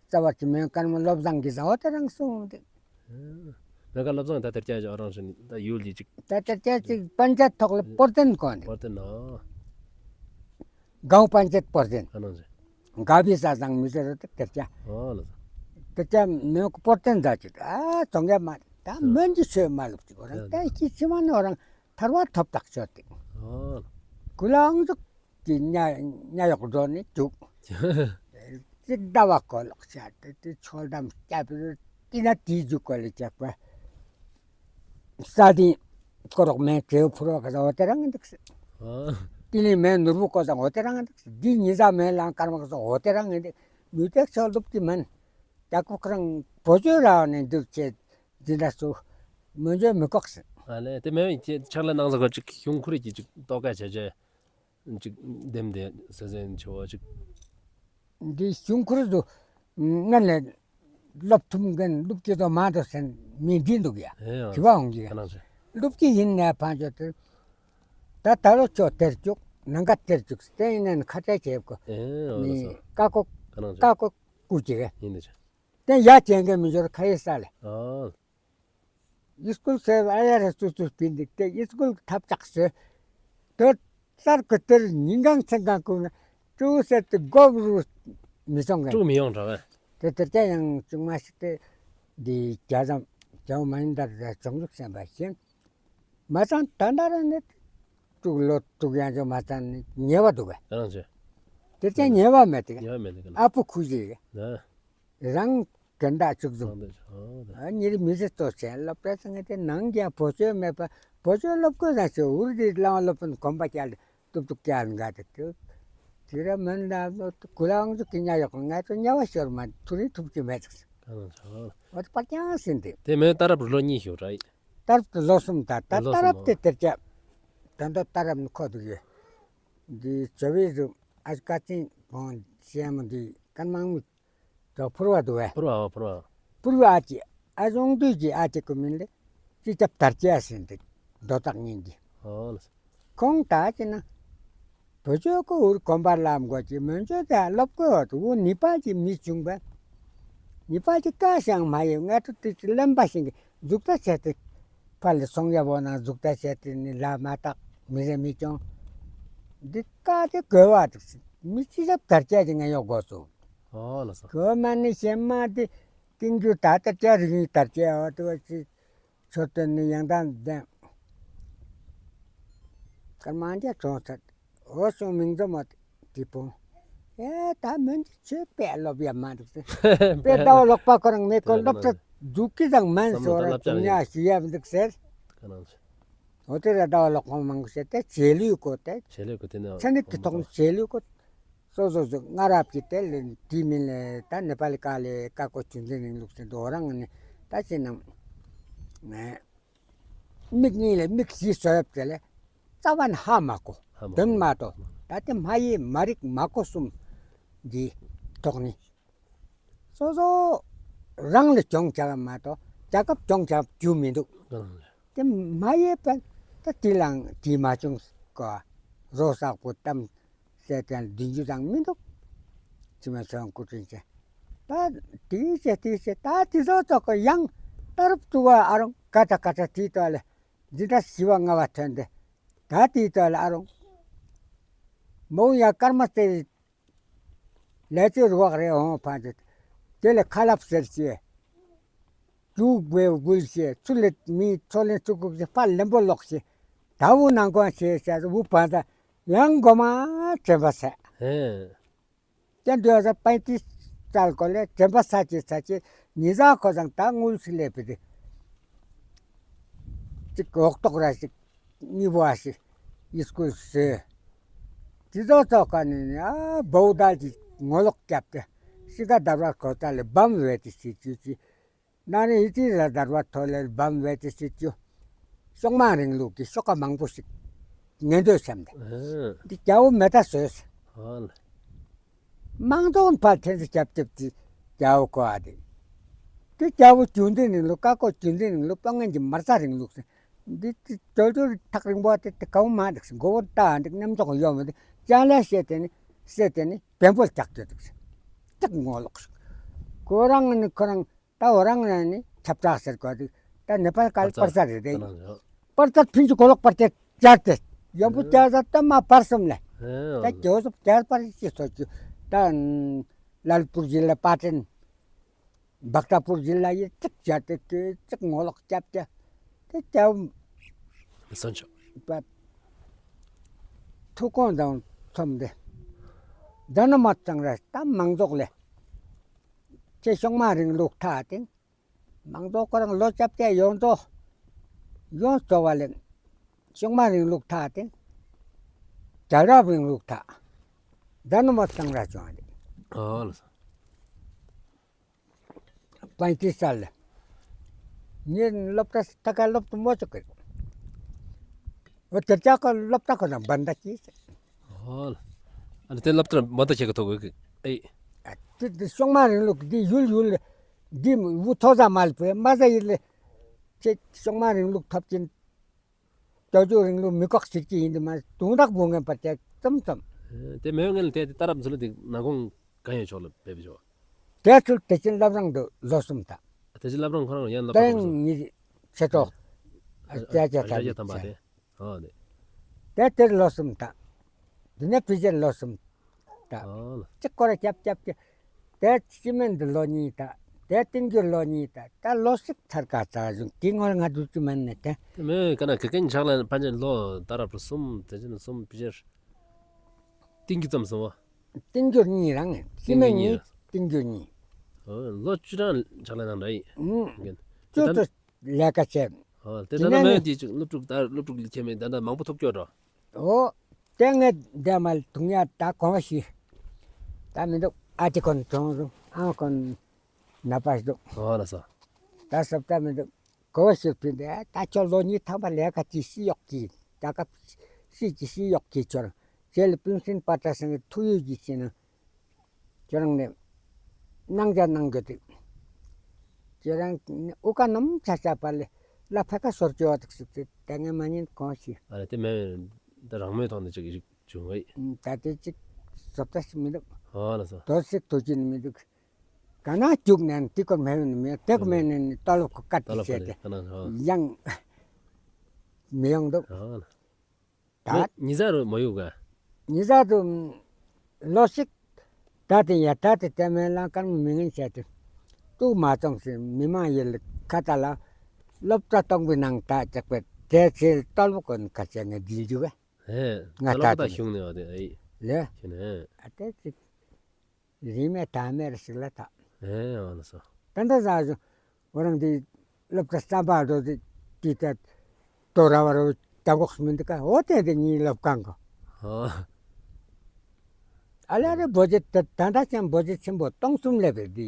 རྩ་བ་གི་མོན་ཀར་མོ་སློབ་སྦྱང་གི་ཟ་འོ་དེ་རང་སོང་དེ། མོན་ཀར་སློབ་སྦྱང་ད་དེར་སྐྱ་ཨ་རང་བཞིན་ད་ཡུལ་གྱི་ཅིག་ད་དེར་སྐྱ་ཅིག་པན་ཆེད་ཐོག་ལ་པོར་ཏན་གོན་དེ། པོར་ཏན་ཨོ། གའོ་པན་ཆེད་པོར་ཏན། ཨ་ནང་ཟེ། ག་བི་ས་ཟང་མི་ཟེར་རོ་དེ་དེར་སྐྱ། ཨོ་ལ་ཟ། དེར་སྐྱ་མོན་པོར་ཏན་ཟ་ཅིག་ཨ་ཙོང་ཡ་མ་ད་མོན་གྱི་ཆོས་མ་ལུགས་ཅིག་གོ་རང་ད་ཤི་ཤི་མ་ནོ་རང་ཐར་བ་ཐོབ་ཐག་ཆོད་དེ། ཨོ། ཀུ་ལ་ཨང་ཟུག་གི་ཉ་ཉ་ཡོག་འགྲོ་ནི་བཅུག་ཅིག་ཟླ་བ་ཀོ་ལོག་བྱ་དེ་དེ་ཆོལ་གདམས་སྐྱབས་རུ་དེ་ན་དེའི་རྒྱུ་ཀོ་ལེ་ཅག་པ། ས་དེ་ཀོ་རོག་མེན་ཀེའུ་ཕུར་བ་ཀ་ཟ་འོ་དེ་རང་འདུག་ཟེར། ཨ། དེ་ནི་མེན་ནོར་བུ་ཀོ་ཟ་འོ་དེ་རང་འདུག་ཟེར། དེ་ཉི་ཟ་མེན་ལང་ཀར་མ་ཀ་ཟ་འོ་དེ་རང་འདུག་མི་དེ་ཆོལ་གདུབ་ཀྱི་མེན། ད་ཀོ་ཁ་རང་བོ་ཅོ་ར་ནས་འདུག་ཅེས་འདི་འདྲ་སུ་མོན་ཆོས་མི་ཁོག་ཟེར། ཨ་ལེ་དེ་མེན་ཆག་ལས་ནང་ཟ་གོ་ཅིག་གཞུང་ཁུར་གྱི་ཅིག་ཏོག་ཀ་བྱ་བྱ། ཅིག་འདེམས་ཏེ་ས་ཟན་ཆེ་བ་ཅིག་འདི་གཞུང་ཁུར་དུ་ང་ལས་སློབ་ཐུབ་མཁན་སློབ་ཀྱི་དོ་མ་དོ་ཟེར་མི་འདི་འདུག་ཡ། ཨེ་ཨ། དྲི་བ་འོང་གི་ཡ། ཨ་ནང་ཟེ། སློབ་ཀྱི་ཡིན་ནས་ཕན་ཆོད་དེ། ད་ད་ལོ་ཆོ་དེར་བཅུག་ནང་ཀ་དེར་བཅུག་དེ་ཡིན་ནས་ཁ་བྲལ་བྱེད་དགོས། ཨེ་ཨ་ནང་ནི་ཟེ། ཀ་ཀོ་ཨ་ནང་ཟེ། ཀ་ཀོ་ཀུ་ཅིག་ཡིན་ནི་ཟེ། དེ་ཡ་ཅན་གྱི་མི་འབྱོར་ཁ་ཡི་ས་ལས། ཨ། སི་ཀུལ་སེ་ཨ་ཡ་ར་སུ་སུ་སྤིན་འདུག་སྟེ་སི་ཀུལ་ཐབས་ཆག་སེ། དེ་སར་ཁུ་ཐེར་ཉིན་གང་མཚན་གང་ཀུན་ན་ཀྲུ་སེ་ཏེ་སྒོ་རུ་མི་སོང་ག་ཀྲུ་མི་ཡོང་འདྲ་བས། དེ་དེར་ཀྱང་ཡང་ཅུང་མ་ཞིག་སྟེ། འདི་རྒྱ་ཙམ་རྒྱ་མ་ཡིན་ད་ར་བྱུང་ལུགས་སེམས་པ་ཤེས། མ་ཚང་ད་ད་ར་ནི་ཀྲུ་ལོ་ཀྲུ་ཡང་ཅུང་མ་ཚང་ནི་ཉེ་བ་འདུག་ག་ཨ་ཅེ། དེར་ཀྱང་ཉེ་བ་མེད་དེ་ག་ཉེ་བ་མེད་དེ་ག་ཨ་པུ་ཁུ་ཞིག་ག་ན། རང་གན་ད་ཅུག་ཟུང་། ཨ་ཉིར་མི་ཟེར་ཏོ་ཆེན་སློབ་གྲྭ་ཚང་ངེ་དེ་ནང་གི་བོ་ཅོ་མེད་པ་བོ་ཅོ་སློབ་དགོས་ན་ཆོ་འུར་དེ་ལང་སློབ་དཔོན་གོམ་པ་རྐྱལ་ཏུབ་ཏུབ་རྐྱལ་འགའ་དེ་ཏུ། དེ་ར་མིན་ད་ལོ་ཀུ་ལ་ཨང་ཅུ་ཀི་ཉ་ཡོག་ང་ཚོ་ཉ་བ་ཤོར་མ་ཐུ་རི་ཐུབ་ཀྱི་མེད་ཟེར། འོ་དེ་པར་ཀྱང་ཟིན་ཏེ། དེ་མེད་ད་རབ་ལོ་གཉིས་ཤོར་ར་ཡི། ད་རབ་ཏུ་ལོ་གསུམ་ད་ད་ལོ་ད་རབ་གསུམ་དེ་དེར་ཀྱ། ད་འདོད་ད་རབ་ནི་ཁོ་དུ་ཡོད། འདི་ཅོ་བི་རུ་ཨ་ཀ་ཅིན་བོང་ཤེ་མོ་འདི་ཀན་མང་མི། ཏོ་ཕུར་བ་དུ་བས། ཕུར་བ་ཕུར་བ། ཕུར་བ་ཨ་ཅི་ཨ་ཟོང་དུས་ཀྱི་ཨ་ཅི་ཀུ་མིན་ལེ། ཅི་ཅབ་དར་ཅེ་ཨ་སིན་ཏེ་དོ་ཏག་ཉིན་གྱི། ཨོ་ལ། ཁོང་ད་ཅི་ན། བོ་ཅོ་ཀོ་འུར་གོམ་པ་ལམ་གོ་ཅི་མོན་ཅོ་ད་སློབ་གོ་འུ་ནི་པ་ཅི་མི་བྱུང་བས། ནི་པ་ཅི་ཀ་ཤང་མ་ཡེ་ང་ཏུ་ཏི་ཅི་ལམ་པ་ཤིང་གི་འཛུགས་ད་ཆེ་ཏི། ཕར་ལས་སོང་ཡ་བོ་ན་འཛུགས་ད་བྱས་ཏེ་ནི་ལ་མ་བཏགས་མི་རེ་མི་སྐྱོང་། འདི་ཀ་དེ་གོ་བ་འདུག་ཟེར། མི་ཅི་ཞབས་དར་ཅེ་ཅི་ང་ཡོག་གོ་སོ། ཨོ་ལ་སོ། གོ་མ་ནི་ཤེ་མ་དེ་ཀིང་ཀུ་ད་དར་ཅེ་རིག་ནི་དར་ཅེ་ཨོ་དེ་བ་ཅི་ཆོ་དོན་ནི་ཡང་དང་ལྡན། ཀར་མ་འདི་ཚོང་ཚད། འོ་སོང་མིང་ཚོ་མ་དེ་པོ། ཨེ་ད་མོན་ཆོས་དཔེ་སློབ་ཡ་མ་འདུག་ཟེར། དཔེ་ཟླ་བ་ལོག་པ་ཁོ་རང་མེད་ཁོ་སློབ་གྲྭ་འཛུགས་ཀི་ཙང་མན་སོ་ར་ཅུང་ཉ་ཞུ་ཡ་མི་འདུག་ཟེར། འོ་དེ་ར་ཟླ་བ་ལོག་པ་མང་པོ་བཤད་དེ་ཆེ་ལུས་གོ་དེ། ཆེ་ལུས་གོ་དེ་ནི་ཚན་རིག་གི་ཐོག་ནས་ཆེ་ལུས་གོ། སོ་སོ་སོ་སྔ་རབས་ཀྱི་དེ་ལས་དེ་མིན་ལས་ད་ནེ་པ་ལི་ཀ་ལས་ཀ་ཀོ་ཆུ་འཛིན་རིང་ལུགས་ཟེར་དོ་རང་ནི་ད་ཅི་ནང་ནས། མིག་གཉིས་ལས་མིག་བཞི་སོ་ཡབ་དེ་ལས་རྩ་བ་ནས་ཧ་མ་གོ། ཧ་མ་གོ། དོན་མ་གཏོགས་ད་དེ་མ་ཡེ་མ་རིག་མ་གོ་གསུམ་འདི་ཐོག་ནི་སོ་སོ་རང་ལས་སྐྱོང་བྱ་བ་མ་གཏོགས་རྒྱལ་ཁབ་སྐྱོང་བྱ་རྒྱུ་མི་འདུག་ཨ་དེ་མ་ཡེ་པན་ད་དེ་ལང་དེ་མ་བྱུང་གོ། རོ་བསགས་པོ་གཏམ་ཟེར་དེ་འདི་འཇུ་དང་མི་འདུག་ཅི་མ་སོང་སྐུ་དྲིན་ཆེ། ད་དེ་ཟེར་དེ་ཟེར་ད་དེ་ཚོ་ཚོགས་ཀྱི་ཡང་ད་རུབ་ཏུ་བ་ཨ་རུང་ཀ་ཏ་ཀ་ཏ་དེ་ཏོ་ལེ། འཛིན་གྲྭ་བཞི་པ་ལྔ་པ་ཐོན་ཏེ། ད་དེའི་ཐོག་ལ་ཨ་རོང་མོ་ཡང་སྐར་མ་རྩེ་ལས་ཚེ་རུ་བག་རེ་འོང་ཕན་ཚེ། དེ་ལས་ཁ་ལག་ཟེར་ཤེས། རྒྱུག་པའི་འགུལ་ཤེས། ཚུར་ལས་མི་ཚོ་ལེན་ཚུར་འགུག་ཤེས། ཕར་ལན་པོ་ལོག་ཤེས། ད་འུ་ནང་གོང་ཤེས་ཤེས་འུ་བན་ད་ཡང་གོ་མ་དྲན་པ་ཟད། ཧེ། ཀྱང་འདི་བ་ཟ་པན་ཏི་ཙལ་གོ་ལས་དྲན་པ་ཟད་ཅི་ཟད་ཅི་ཉི་ཟ་ཁོ་ཚང་ད་དངུལ་ཞིག་ལས་པི་དེ། ཅིག་འོག་ཏོག་ར་ཞིག་གཉིས་པོ་ཨ་ཞིག་ཡིད་སྐུལ་ཟེར། དེ་ཚོ་ཚོགས་ཁ་ནས་ནི་ཨ་བོའུ་དལ་གྱི་ངོ་ལོག་བརྒྱབ་སྟེ་ཤི་ཁ་བརྡབ་ར་གོ་ཙལ་ལས་བམ་བས་ཏེ་ཞིག་ཅི་ཅི། ན་ནི་ཡི་ཏི་ར་དར་བ་ཐོ་ལེ་བམ་བས་ཏེ་སྲིད་ཅུ། ཤོག་དམངས་རིང་ལུགས་ཀྱི་ཤོག་ཁ་མང་པོ་ཞིག་ཉན་འདོད་སེམས་ཏེ། ཨེ། འདི་རྒྱལ་པོ་མེ་ད་སོས། ཨོ་ལ། མང་ཚོགས་ཕར་ཐེན་སི་རྒྱབ་རྒྱབ་ཀྱི་རྒྱལ་པོ་གོ་ཨ་དེ། དེ་རྒྱལ་པོ་རྒྱུན་ལྡན་རིང་ལུགས་བཀའ་བཀོད་རྒྱུན་ལྡན་རིང་ལུགས་དཔོན་ངན་གྱི་མར་ཚ་རིང་ལུགས་སེ། འདི་ཏི་ཅོ་ཅོ་ཐག་རིང་པོ་དེ་དེ་གང་མ་འདུག་སེ་མགོ་བོ་ལྟ་འདུག་མཉམ་འཇོག་ཡོད་མི་འདུག་ཅང་ལས་བཤད་དེ་ནི་བཤད་དེ་ནི་བེམ་པོ་ལྕགས་ཀྱོ་འདུག་སེ། ཏག་ངོ་ལོག་སོང་། ཁོ་རང་ནི་ཁོ་རང་ད་འོ་རང་ནི་ཁྱབ་བསྒྲགས་ཟེར་དགོས་དེ། ད་ནེ་པཱལ་ག་ལ་པར་ཙར་རེད་དེ། པར་ཙར་ཕིན་ཅི་གོ་ལོག་པར་ཙར་ཅར་ཏེ། ཡོན་པོ་ཅར་ཙར་ད་མ་པར་སོམ་ལེ། ད་ཇོ་སོབ་ཅར་པར་ཅི་སོ་ཅུ། ད་ལལ་པུར་ཇི་ལ་པ་ཏྲེན། བག་ཏྲ་པུར་ཇི་ལ་ཡི་ཙིག་ཅར་ཏེ་ཏེ་ཙིག་ངོ་ལོག་རྒྱབ་ཅེ། ཏེ་ཅའུ། སོན་ཆོ། པ། ཐུགས་དགོངས་དང་མཚམས་ཏེ། ད་ནི་མ་ཚང་ར་ད་མང་ཚོགས་ལེ། ཁྱེད་ཤོག་དམངས་རིང་ལུགས་ཐག་ཏེ། མང་ཚོགས་ཁོ་རང་ལོ་རྒྱབ་ཅེ་ཡོངས་རྫོགས། ཡོངས་རྫོགས་བ་ལེ། ཤོག་དམངས་རིང་ལུགས་ཐག་ཏེ། རྒྱལ་རབས་རིང་ལུགས་ཐག། ད་ནི་མ་ཚང་ར་བྱུང་ཨ་ལེ། ཨོ་ལ་སོ། པན་ཏི་ཙལ་ལེ། ངས་སློབ་གྲྭ་ད་ག་སློབ་གྲྭ་མོ་ཅོག་གི། འོ་དེར་ཅག་གི་སློབ་གྲྭ་ཁོ་ན་བན་ད་ཅི་ཟེར། ཨོ་ལ། ཨ་ནི་དེ་སློབ་གྲྭ་མ་ད་ཁྱེད་ཀྱི་ཐོག་གི་ཨེ། ཨ་དེ་དེ་ཤོག་དམངས་རིང་ལུགས་འདི་ཡུལ་ཡུལ་ལེ། འདི་འུ་ཐོ་ཟ་མལ་པོའི་མ་ཟ་ཡིན་ལེ། ཁྱེད་ཤོག་དམངས་རིང་ལུགས་ཐོབ་ཅིན། ཏོ་ཅོ་རིང་ལུགས་མི་ཁོག་ཟེར་གྱི་ཡིན་དུ་མ་དུང་རག་བུ་ངན་པར་ཅེ་ཙམ་ཙམ། དེ་མེད་ངན་དེ་ད་རབ་ཚུལ་དེ་ནང་ཁོང་གང་ཡོད་ཆོག་ལ་བེ་བི་ཆོག་དེ་ཚུལ་དེ་ཅིན་བླ་བྲང་དུ་ལོ་གསུམ་ད། དེ་ཅིན་བླ་བྲང་ཁོ་རང་ཡང་བླ་བྲང་ཉི་ཆེ་ཏོ། ཨ་ཅེ་ཅེ་ད་ཡ་ཐམ་པ་དེ། ཨོ་དེ། དེ་དེར་ལོ་གསུམ་ད། དེ་ནས་ཕི་ཅེར་ལོ་གསུམ། ད། ཨོ་ལ། ཅིག་སྐོར་ར་རྒྱབ་རྒྱབ་ཀྱི། དེ་སྤྱི་མེན་དུ་ལོ་གཉིས་ད། དེ་བསྟན་འགྱུར་ལོ་གཉིས་ད། ད་ལོ་ཞིག་ཚར་ག་ཚར་བྱུང་དེ་ངོར་ང་འདུག་ཅི་མེན་ནས་དེ། དེ་མེད་ག་ན་ག་གན་ཆག་ལ་ཕན་ཆད་ལོ་ད་རབ་རུ་གསུམ་དེ་ཅིན་གསུམ་ཕི་ཅེར། བསྟན་འགྱུར་ཙམ་སོང་བ། བསྟན་འགྱུར་གཉིས་རང་ནས་སྤྱི་མེན་གཉིས་བསྟན་འགྱུར་གཉིས། ཨོ་ལོ་བཅུ་གྲངས་ཆག་ལ་ནང་འདྲ་ཡིན། ཨུམ། ཅུ་ཏུ་ལས་ཀ་བྱས། ཨོ་དེ་ད་ན་མེད་དེ་ཅིག་སློབ་ཕྲུག་ད་སློབ་ཕྲུག་ལ་ཁྱེད་མེད་ད་ད་མང་པོ་ཐོབ་སྐྱོ་འགྲོ། ཨོ། དེ་ངས་དེ་མ་ལ་དུང་ཡ་ད་གོང་ཞིག་ད་མི་འདུག་ཨ་ཅེ་ཁོན་གྲོངས་རུང་ཨ་ཁོན་ནད་པ་ཞིག་འདུག་ཨོ་ལ་སོ། ད་སོབ་ད་མི་འདུག་གོ་ཞིག་ཕིན་ཏེ་ད་ཁྱོད་ལོ་གཉིས་ཐམ་པ་ལས་ཀ་ཅི་ཞིག་ཡོག་གི་ད་ཀ་ཞིག་ཅི་ཞིག་ཡོག་གི་ཆོར་ཁྱེད་ལ་པིན་སིན་པ་ཏྲ་སང་གི་ཐུགས་ཡོད་ཀྱི་ཕྱིན་ན། ཁྱོད་རང་ནས་གནང་བྱ་གནང་རྒྱུ་དེ། ཁྱོད་རང་ཨུ་ཀ་ནམ་ཆ་ཆ་པ་ལས་ལ་ཕ་ཁ་སོར་ཅོ་བ་དུ་ཞིག་ཚེ་ད་ངས་མ་ཉན་གོང་ཞིག་ཨ་རེ་དེ་མེད་ད་རང་མོས་ཐོག་ནས་ཅིག་ཞིག་བྱུང་བས། ད་དེ་ཅིག་བཟོ་ལྟ་ཞིག་མི་འདུག་ཨ་ལ་སོ། དོ་ཞིག་དོ་ཅིན་མི་འདུག་ག་ན་རྒྱུག་ནས་དེ་ཀོ་མེད་ནི་མེད་དེ་ཀོ་མེད་ནི་ནི་ཏོ་ལོ་ཁོ་ཀ་ཏི་བྱས་ཏེ་ཡང་མི་ཡོང་འདུག་ད། ཉི་ཟ་རུ་མ་ཡོང་ག་ཉི་ཟ་དུ་ལོ་ཞིག་ད་དེ་ཡ་ད་དེ་དེ་མེན་ལ་ཀར་མི་ངན་བྱས་ཏེ། ཏུ་མ་ཙོང་སི་མི་མང་ཡེ་ལ་ཁ་ཏ་ལ་སློབ་གྲྭ་སྟོང་པའི་ནང་ད་ཅག་པའི་དེ་ཚེ་ཏོལ་པོ་ཀོན་ཁ་ཆེ་ངས་ལྡིལ་རྒྱུ་བས། ཧེ། ང་ད་ད་ད་ཤུང་ནས་བ་དེ་ཨེ། ལེ། ཤུང་ནས། ཨ་དེ་ཅིག་རིང་མེད་ཐག་མེད་རེ་ཞིག་ལ་ད། ཨེ་འོ་ན་སོ། ད་ད་ཟ་ཞུ། འོ་རང་དེ་སློབ་གྲྭ་རྩམ་པ་འགྲོ་དེ་དེ་ད་དོ་ར་བ་རོ་ད་གོག་མི་འདུག་ག་འོ་དེ་དེ་ཉིད་སློབ་ཁང་གོ། ཨོ། ཨ་ལེ་ཨ་ལེ་འབོ་ཇེ་ད་ད་ད་ཅང་འབོ་ཇེ་ཆེན་པོ་སྟོང་གསུམ་ལས་པའི་དེ་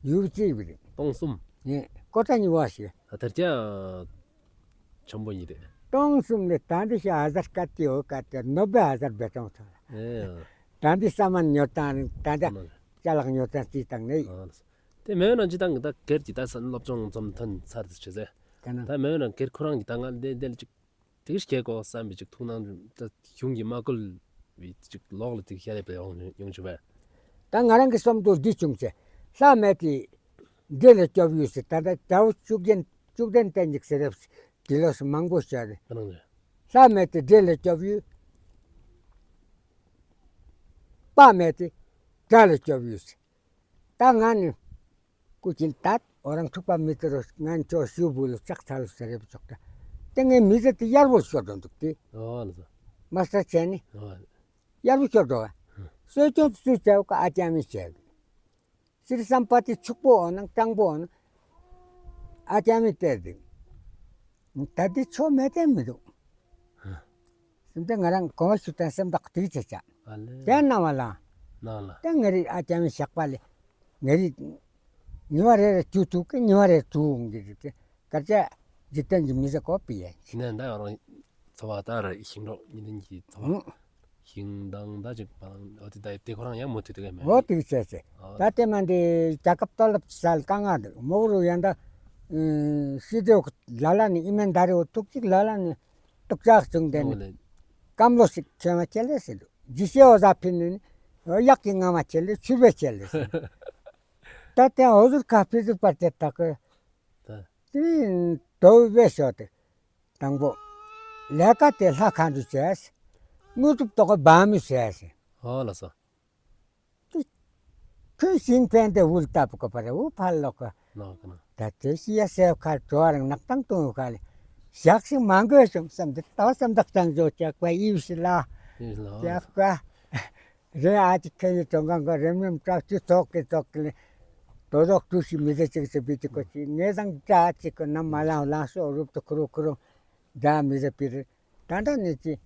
ཡུལ་གཅིག་པའི་དེ། སྟོང་གསུམ། ངས་ཀོ་ཏ་ཉི་བ་ཞེས། ཨ་དར་ཅག་ཆེན་པོ་ཡིན་རེད། སྟོང་གསུམ་ལས་ད་འདི་ཤ་ཨ་ཟར་ཀ་ཏི་འོ་ཀ་ཏི་ནོ་བེ་ཨ་ཟར་བེ་ཏོང་ཚང་། ཨེ། ད་འདི་ས་མ་ཉོ་ཏང་ད་འདི་ཅ་ལག་ཉོ་ཏང་རྩིས་བཏང་ནས། དེ་མེད་ན་ཅི་ཏང་གི་ད་སྒེར་གྱི་ད་སན་སློབ་སྦྱོང་ཙམ་ཐོན་ཚར་ཟེར་བྱས་ཟེར། ད་མེད་ན་སྒེར་ཁོ་རང་གི་ད་ང་འདི་འདི་ལ་ཅིག་དེ་གི་སྐྱེ་གོ་བསམ་པའི་ཅིག་ཐུགས་སྣང་ད་གཞུང་གི་མ་བསྐུལ་བའི་ཅིག་ལོག་ལ་དེ་གི་ཤ་རེ་པའི་ཡོང་ཡོང་ཆུ་བས། ད་ང་རང་གི་བསམ་དུ་འདི་བྱུང་ཚེ་ལྷ་མེད་དེ། འདི་ལ་སྐྱོབ་ཡོད་ཟེར་ད་ལྟ་ཟླ་བ་བཅུ་བདུན་བཅུ་བདུན་བསྟན་འཇིགས་ཟེར་རེད། དེ་ལོགས་སུ་མང་པོ་བཤད་དེ། ལྷ་མེད་དེ་འདྲེ་ལ་སྐྱོབ་ཡོད། དཔའ་མེད་དེ་དགྲ་ལ་སྐྱོབ་ཡོད་ཟེར། ད་ང་ནི་སྐུ་མཁྱེན་ད་འོ་རང་འཁྲུག་པ་མི་བཏུལ་རོ། ང་ཁྱོད་ཞུ་བུ་ལུ་ལྕགས་ཚ་ལུ་ཟེར་རེ་བཅོག་ད། དེ་ངའི་མི་ཚེ་དེ་ཡར་བོ་ཤོར་འགྲོ་འདུག་དེ། ཨོ་ལགས་སོ། མ་སྟེར་བྱས་ནི། ཨོ། ཡར་བོ་ཤོར་འགྲོ་ག། ཧུམ། གསོ་སྐྱོང་སུས་བྱས་ག། ཨ་ཅག་མས་བྱས། སྲིད་སམ་པ་ཏི་ཕྱུག་པོ་འོང་ན་སྤྲང་པོ་འོང་ན་ཨ་ཅག་མས་སྟེར་འདུག། ད་འདི་ཆོ་མེད་དེ་མི་འདུག། ཧུམ། སེམས་ཏེ་ང་རང་གོང་ཞུ་ཏན་སེམས་ཐག་དེ་ཅེ་ཅ། ཨ་ལེ། དེ་ན་མ་ལ། ན་ལ། དེ་ངེ་རི་ཨ་ཅག་མི་ཞག་པ་ལེ། ངེ་རི་ཉི་མ་རེ་རེ་བཅུ་དྲུག་གི་ཉི་མ་རེ་དྲུག་འོང་གི་རེད་དེ། སྐར་ཆ་འཇིག་རྟེན་གྱི་མི་ཟེར་གོ་པི་ཡེ། ནས་ད་རང་འཚོ་བ་ད་ར་ཞིང་འབྲོག་གཉིས་ལྡན་གྱི་འཚོ་བ། ཨང་། ཞིང་དང་ད་ཅིག་པ་འོ་དེ་ད་དེ་ཁོ་རང་ཡང་མུ་མཐུད་དེ་ག་མེད། འོ་དེ་ཅེ་ཅེ། ཨ། ད་དེ་མ་འདི་རྒྱལ་ཁབ་སྟོབས་ལ་སལ་དཀའ་ངལ་འདུག། མོ་རུ་ཡང་ད་ཨ་སྲིད་དེ་ལ་ལ་ནི་ཨི་མེན་ད་རེ་འོ་ཐུག་ཅིག་ལ་ལ་ནི་ཏུག་ཅག་བྱུང་དེ་ནི། ཨོ་ལེ། སྐམ་ལོ་ཞིག་ཁྱེད་མ་ཁྱེད་ལེ་ཟེར་འདུག། ཇི་སེ་འོ་ཟ་ཕིན་ནི་ནི་འོ་གཡག་གི་རྔ་མ་ཁྱེད་ལེ་ཆུ་བེ་ཁྱེད་ལེ་ཟེར་འདུག། ད་དེ་འོ་ཟུར་ཁ་ཕི་ཟུར་པར་དེ་ད་གི། ད། དེ་དོ་བེ་ཤོ་དེ། དང་པོ། ལས་ཀ་དེ་ལྷ་ཁང་དུ་བྱས། དངོས་གྲུབ་ཐོག་གི་བ་མི་བྱས། ཨོ་ལགས་སོ། དེ་ཁོས་ཤིང་ཕན་དེ་འུལ་བཏབ་གོ་པ་རེ་འུ་ཕར་ལོག་གི། ལོག་གི་ན། ད་དེ་ཤི་ཡ་སེ་ཁ་བྲོ་བ་རང་ནག་ཏང་ཏུང་ཁ་ལེ། ཞག་ཞིག་མ་འགོས་བྱུང་བསམ་དེ་ལྟ་བསམ་དག་ཅང་འཇོག་ཅག་པ་ཡིབ་སི་ལ། ཡིབ་སི་ལ། ཅག་པ། རེ་ཨ་ཅི་ཁེ་ཡི་ཏོང་གང་ག་རེམ་རེམ་བྲག་ཅི་ཙོག་གི་ཙོག་གི་ལེ། དོ་ཟོག་ཏུ་ཤི་མི་ཟེ་ཅིག་ཟེ་བི་ཏི་ཀོ་ཅི་ངེ་ཟང་དྲ་ཅིག་གི་ནམ་མ་ལང་ལང་སོ་རུབ་ཏུ་ཁུ་རུ་ཁུ་རུ་དྲ་མི་ཟེ་པི་རི་ད་འདྲ་ནི་ཅི།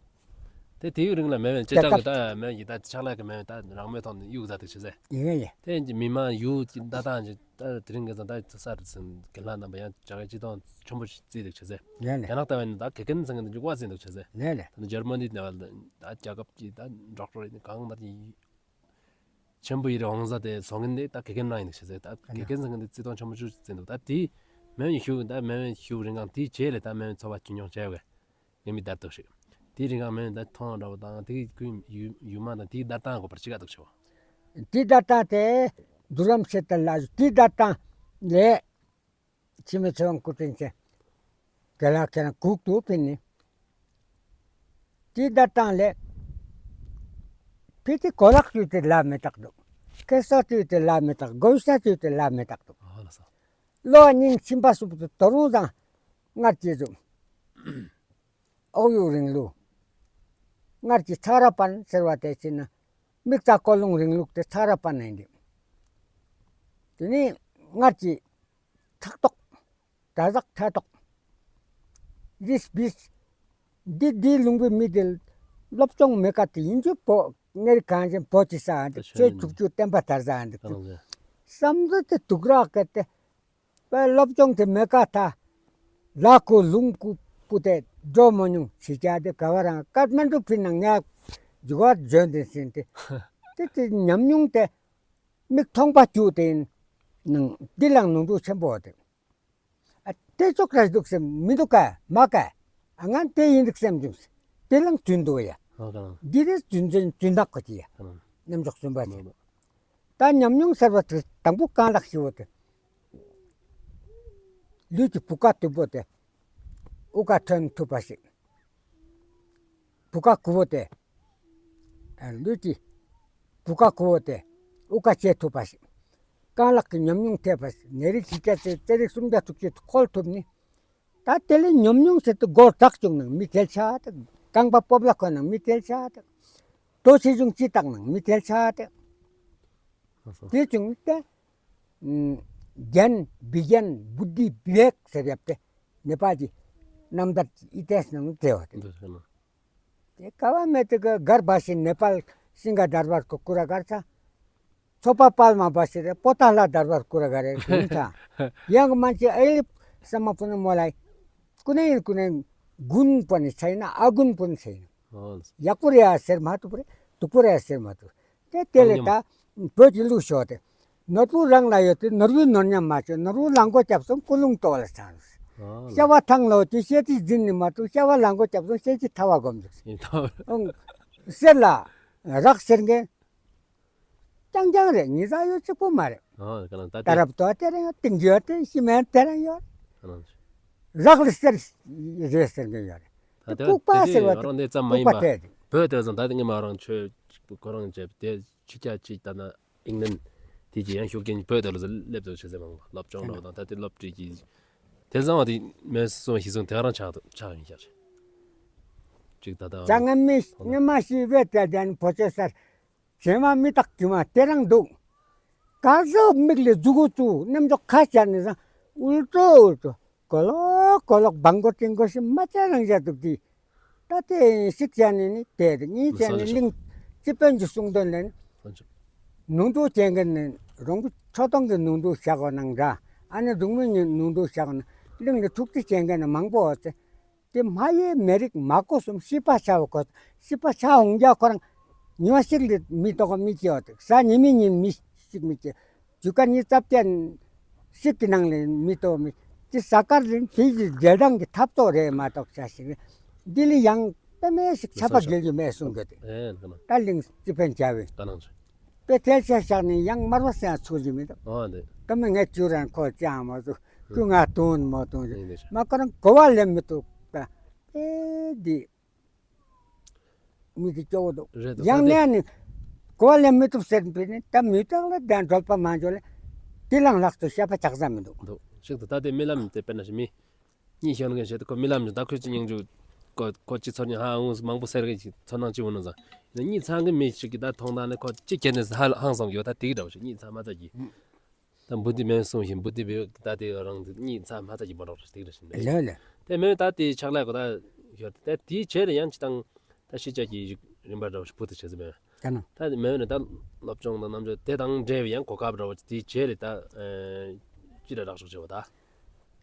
དེ་དེའི་རིང་ལ་མེད་མེད་ཅེ་ཅག་གི་ད་མེད་ཀྱི་ད་ཆག་ལ་གི་མེད་མེད་ད་རང་མེད་ཐོག་ནས་གཡུག་ཟ་དེ་ཆེ་ཟེ། ཡིན་ཡིན། དེ་མི་མང་ཡུ་ཅི་ད་ད་ཅི་ད་དེ་རིང་གི་ད་ད་ས་རི་སིན་གི་ལྷ་རྣམ་པ་ཡང་ཅག་གི་ཅི་དོན་ཆེན་པོ་ཅིག་བརྩིས་དེ་ཆེ་ཟེ། ཡིན་ཡིན། རྒྱ་ནག་ལྟ་བ་ཡིན་ད་དགེ་རྒན་ཚང་གི་འཇུག་པ་བརྩིས་འདུག་ཆེ་ཟེ། ཡིན་ཡིན། ད་ནི་འཇར་མ་ནི་ནས་བ་ད་རྒྱལ་ཁབ་ཀྱི་ད་ཌོག་ཊར་ཡིན་གང་ད་ཡིན། ཆེན་པོ་ཡི་རེ་འོང་ས་དེ་སོང་གིན་དེ་ད་དགེ་རྒན་ནང་ཡིན་ནི་ཤེས་ཟེར། ད་དགེ་རྒན་ཚང་གིན་དེ་བརྩི་མཐོང་ཆེན་པོ་ཅིག་བརྩི་འདུག། ད་དེ་མེན་ཞུ་ད་མེན་ཞུ་རིང་གང་དེ་རྗེས་ལས་ད་མེན་འཚོ་བ་སྐྱིད་མྱོང་བྱས་བས་ངས་མི་དར་ཏོ་ཞིག། དེ་རིང་གང་མེན་ད་མཐོང་འདྲ་བོ་དང་དེ་ཀུན་ཡུ་ཡུ་མ་དང་དེ་དར་བཏང་དགོས་པར་ཅི་ག་འདུག་ཆེ་བ། དེ་དར་བཏང་དེ་དུ་རམ་ཤེས་ད་ལ་དེ་དར་བཏང་ལས། འཆི་མེད་ཚེ་དབང་སྐུ་དྲིན་ཅན། དགེ་ལགས་ཁྱེད་རང་གུག་ཏུ་ཕིན་ནི། དེ་ད་བཏང་ལས། ཕི་ཏི་གོ་ལག་ཅུ་ཏི་ལ་མི་རྟག་འདུག། ཁེ་ས་ཅུ་ཏི་ལ་མི་རྟག། གོས་ས་ཅུ་ཏི་ལ་མི་རྟག་འདུག། ཨ་ལགས་སོ། ལོ་གཉིས་ཁྱིམ་པ་སུབ་ཏུ་དོ་རུང་བཟང་། སྔར་གྱི་ཟུག། ཨོ་ཡུ་རིང་ལུགས། སྔར་གྱི་ཚ་ར་པན་ཟེར་བ་དེ་ཅི་ན། མིག་རྩ་ཀོ་ལོང་རིང་ལུགས་དེ་ཚ་ར་པན་ཡིན་ཏེ། དེ་ནི་སྔར་གྱི་ཕྲག་དོག། དྲག་ཟག་ཕྲག་དོག། རིས་བིས། འདི་འདི་ལུང་པའི་མི་དེ་སློབ་སྦྱོང་མེད་ཀ་དེ་ཡིན་རྒྱུ་བོ་ངེར་གང་ཅན་བོ་ཅི་ས་འདི་ཆོས་ཐུག་རྒྱུ་བསྟན་པ་དར་ཟ་འདི་བསམ་བློ་དེ་དུག་རག་གི་དེ། པའི་སློབ་སྦྱོང་དེ་མེད་ཀ་ཐ། ལ་ཁུ་ལུང་ཁུ་པུ་དེ་འགྲོ་མ་མྱོང་ཕྱི་རྒྱལ་དེ་ག་བ་རང་ཀ་ཐ་མན་ཌུ་ཕིན་ན་ངས་འཇུག་བར་འཇོན་དེ་ཟིན་ཏེ། དེ་དེ་ཉམས་མྱོང་དེ་མིག་མཐོང་པ་བཅུག་དེ་ནང་འདི་ལང་ནོར་འཁྲུལ་ཆེན་པོ་དེ། ཨ་དེ་ཙོག་ར་འདུག་སེམས་མི་འདུག་ག་མ་ག། ཨ་ང་དེ་ཡིན་འདུག་སེམས་བྱུང་། དེ་ལང་བཙུན་འདུག་ཡ། འདི་རེ་བཙུན་བཙུན་བཙུན་དག་གོ་ཅི་ཡ། རྣམ་འཇོག་བཙུན་པ་ཅི། ད་ཉམས་མྱོང་ཟེར་བ་དེ་དང་པོ་རྐང་ལག་ཞི་བོ་དེ། ལུས་ཀྱི་བུ་ག་དུད་པོ་དེ། དབུགས་ཀ་ཐོན་ཐུབ་པ་ཞིག། བུ་ག་ཁུ་བོ་དེ། ལུས་ཀྱི་བུ་ག་ཁུ་བོ་དེ། དབུགས་ཀ་ཆད་ཐུབ་པ་ཞིག། རྐང་ལག་གི་ཉམས་མྱོང་ཐེབས་པ་ཞིག། ནད་རིགས་ཀྱི་སྐད་ཚེ་རྩེད་རིགས་སུམ་བརྒྱ་དྲུག་ཅུ་ཁོལ་ཐུབ་ནི། ད་དེ་ལས་ཉམས་མྱོང་ཟེར་དུ་སྒོར་བྲག་བྱུང་ནང་མི་དལ་ཆ་དེ། རྐང་པ་སྤོབས་ལ་ཁོ་ནང་མི་དལ་ཆ་དེ། དོ་ཆེ་ཆུང་ཅི་བཏགས་ནང་མི་དལ་ཆ་དེ། དེ་བྱུང་སྟེ། རྒྱན་བི་གྱན་བུ་དྷི་བི་བེག་ཟེར་ཡབ་སྟེ། ནེ་པཱལ་གྱི་རྣམ་ཐར་ཨི་ཏེས་ནང་དེ་བ་དེ། དེ་ག་བ་མེད་དེ་ག་གར་བ་ཤིན་ནེ་པཱལ་སིང་ག་དར་བར་ཀུ་ཀུ་ར་གར་ཚ། ཚོ་པ་པཱལ་མ་བ་ཤི་རེ་པོ་ཏཱ་ལ་དར་བར་ཀུ་ར་གར་རེ་ཡིན་ཚ། ཡང་མན་ཅི་ཨེ་ལི་ས་མ་པུ་ནེ་མོ་ལ་ཡི། ཀུ་ནེ་ཡིན་ཀུ་ནེ་གུན་པོ་ནི་ཚ་ཡིན་ན་ཨ་གུན་པོ་ནི་ཚ་ཡིན། ཡག་པོ་རེ་ཡ་ཟེར་མ་ཐུབ་པ་རེ་སྡུག་པོ་རེ་ཡ་ཟེར་མ་ཐུབ། དེ་དེ་ལས་ད་བོད་ཀྱི་གླུ་ཤོག་དེ། ནོར་བུ་རང་ལ་ཡོད་དེ་ནོར་བུའི་ནོར་ཉམས་མ་བྱེད། ནོར་བུ་ལ་མགོ་བརྒྱབ་སོང་ཀུན་སློང་ལྟོ་ལ་ཚང་། ཤ་བ་ཐང་ལོ་དེ་ཤེལ་གྱི་འཛིན་ནི་མ་ཐུབ། ཤ་བ་ལ་མགོ་བརྒྱབ་སོང་ཤེལ་གྱི་ཐ་བ་སྒོམ་འཇུག་ཟེར་ལ་རག་ཟེར་མཁན། རྐྱང་རྐྱང་རེད། ཉི་ཟ་ཡོད་གཅིག་པོ་མ་རེད། ད་རབ་ཏོ་དེ་རང་ཡོད། ཏིང་རྒྱུ་དེ་ཤི་མེད་དེ་རང་ཡོད། རག་ལས་ཟེར་རེད་ཟེར་གྱི་ཡོད་རེད། ད་ལྐུགས་པ་ཟེར་བ་དེ་ལྐུགས་པ་དེ་རེད། བོད་དེ་ཙམ་མ་ཡིན་པ། བོད་དེ་ཙམ་ད་དེ་ངས་མ་རང་ཆོས་ཁོ་རང་བྱས་དེ་ཆོས་རྒྱལ་ཅིག་ད་ན་ཨིང་ལན་དེ་གྱི་ཡང་ཤུགས་རྐྱེན་བོད་དེ་ལ་སླེབས་དོ་བྱས་ཟེར་མང་པོ་སློབ་སྦྱོང་རོགས་དང་ད་དེ་སློབ་ཁྲིད་ཀྱི་དེ་བཟང་བ་དེ་མེད་སོང་ཤི་སོང་དེ་རང་ཆགས་ཆགས་ཡིན་ཤག་ཅིག་ད་ད་ཙང་ངས་མི་ངས་མ་ཤི་བས་དེ་དེ་ནི་བོད་ཆོས་སར། བྱེ་མ་མི་རྟག་གི་མ་དེ་རང་འདུག། ག་ཟོ་མིག་ལས་མཛུ་གུ་བཙུགས་རྣམ་ཅོག་ཁ་བྱས་ནས་ཟ་འུར་ཏོ་འུར་ཏོ་གོ་ལོག་གོ་ལོག་བང་གོ་ཏིང་གོ་ཞིག་མ་བྱས་རང་བྱས་འདུག་དེ། ད་དེ་ཞིག་བྱས་ནས་ནི་དེ་གཉིས་བྱས་ནས་གླིང་རྩི་དཔོན་གྱི་གསུང་དོན་ལས་ནི་ནོར་འཁྲུལ་བྱེད་མཁན་ནི་རོང་པོ་ཁྲོ་ཐུང་གི་ནོར་འཁྲུལ་བཞག་གོ་ནང་འདྲ། ཨ་ནི་འབྲུག་མི་གཉིས་ནོར་འཁྲུལ་བཞག་གོ་ན་གླིང་ལ་ཐུགས་རྗེ་བྱེད་མཁན་ནི་མང་པོ་ཡོད་ཚེ། དེ་མ་ཡེ་མེ་རིག་མ་གོ་གསུམ་ཤི་པ་ཆ་བ་གོ། ཤི་པ་ཆ་འོང་རྒྱ་ཁོ་རང་ཉི་མ་ཞིག་ལས་མི་ཐོག་མི་སྐྱེ་བ་དེ་གཟའ་ཉི་མའི་ཉིན་མི་ཞིག་མི་སྐྱེ། རྒྱུ་སྐར་ཉི་ཤུ་རྩ་བརྒྱད་ཞིག་གི་ནང་ལས་མི་ཐོག་མི་དེ་གཟའ་སྐར་རིང་དེ་ཡི་རྒྱལ་ཐང་གི་ཐབ་ཏོ་རེད་མ་གཏོགས་ཆ་ཞིག་རེད། འདི་ལས་ཡང་དཔེ་མེད་ཞིག་ཆ་པ་རྒྱལ་རྒྱུ་མེད་གསུང་གི་དེ། ད་གླིང་རྩི་དཔོན་བྱ་བའི་དཔེ་ཐལ་ཆ་བཞག་ནས་ཡང་དམར་བ་སེང་ཚུགས་ཀྱི་མི་འདུག། ཨོ་འདི་ད་མི་ངས་ཁྱོད་རང་ཁོ་ཅང་མ་ཚུགས། ཁྱོད་ང་དོན་མ་དོན་ཞིག་མ་ཁོ་རང་གོ་བ་ལེན་མི་ཐུབ་ད། ཨེ་འདི་མི་འདི་སྐྱོ་བོ་འདུག། རེད་འདུག། ཡང་ད་ནས་ནི་གོ་བ་ལེན་མི་ཐུབ་ཟེར་པས་ནི་ད་མི་དག་ལ་དེ་འགྲོལ་པ་མ་འཇོག་ལས་དེ་ལང་ལགས་སུ་བཤད་པ་ཆགས་ས་མི་འདུག། འདུག་ཞིག་ཏུ་ད་དེ་རྨི་ལམ་དེ་དཔེར་ན་ཞིག་མི་གཉིད་ཤོར་མཁན་བྱས་ཏེ་ཁོ་རྨི་ལམ་ནི་ད་ཁོ་ཅི་སྙིང་རྗེ་ཁོ་ཁོ་ཅི་ཚོར་སྙིང་ཧ་འུ་མང་པོ་ཟེར་གི་ཅིག་ཚོར་སྣང་ཅི་འོང་ནོ་ཟ། གཉིད་ཚང་གི་མི་ཞིག་གི་ད་མཐོང་ད་ནི་ཁོ་ཅི་ཁྱེར་ནས་ཧ་ཧང་སང་གི་ཡོད་ད་དེ་གི་འདྲ་བོ་ཞིག་གཉིད་ཚང་མ་ཚ་གི། ད་བུ་དེ་མེད་སོང་ཞིང་བུ་དེ་བེ་ད་དེ་རང་གཉིད་ཚང་མ་ཚ་གི་མ་རོགས་ཞིག་དེ་གི་འདྲ་ཞིག་ལེ་ལེ། དེ་མེད་ད་དེ་ཆག་ལས་གོ་ད་ཡོད་ད་དེ་བྱས་ཏེ་ཡང་ཅི་དང་ད་ཤི་ཆ་གི་རིམ་པ་འདྲ་བོ་ཞིག་བུ་དེ་བྱས་ཟིན་མེད། ད་ནི་ད་མེད་ནི་ད་སློབ་སྦྱོང་དང་རྣམ་འགྱུར་དེ་དང་འབྲེལ་བའི་ཡང་གོ་སྐབས་འདྲ་བོ་དེ་བྱས་ཏེ་ད་ཅི་འདྲ་རག་ཤོག་བྱས་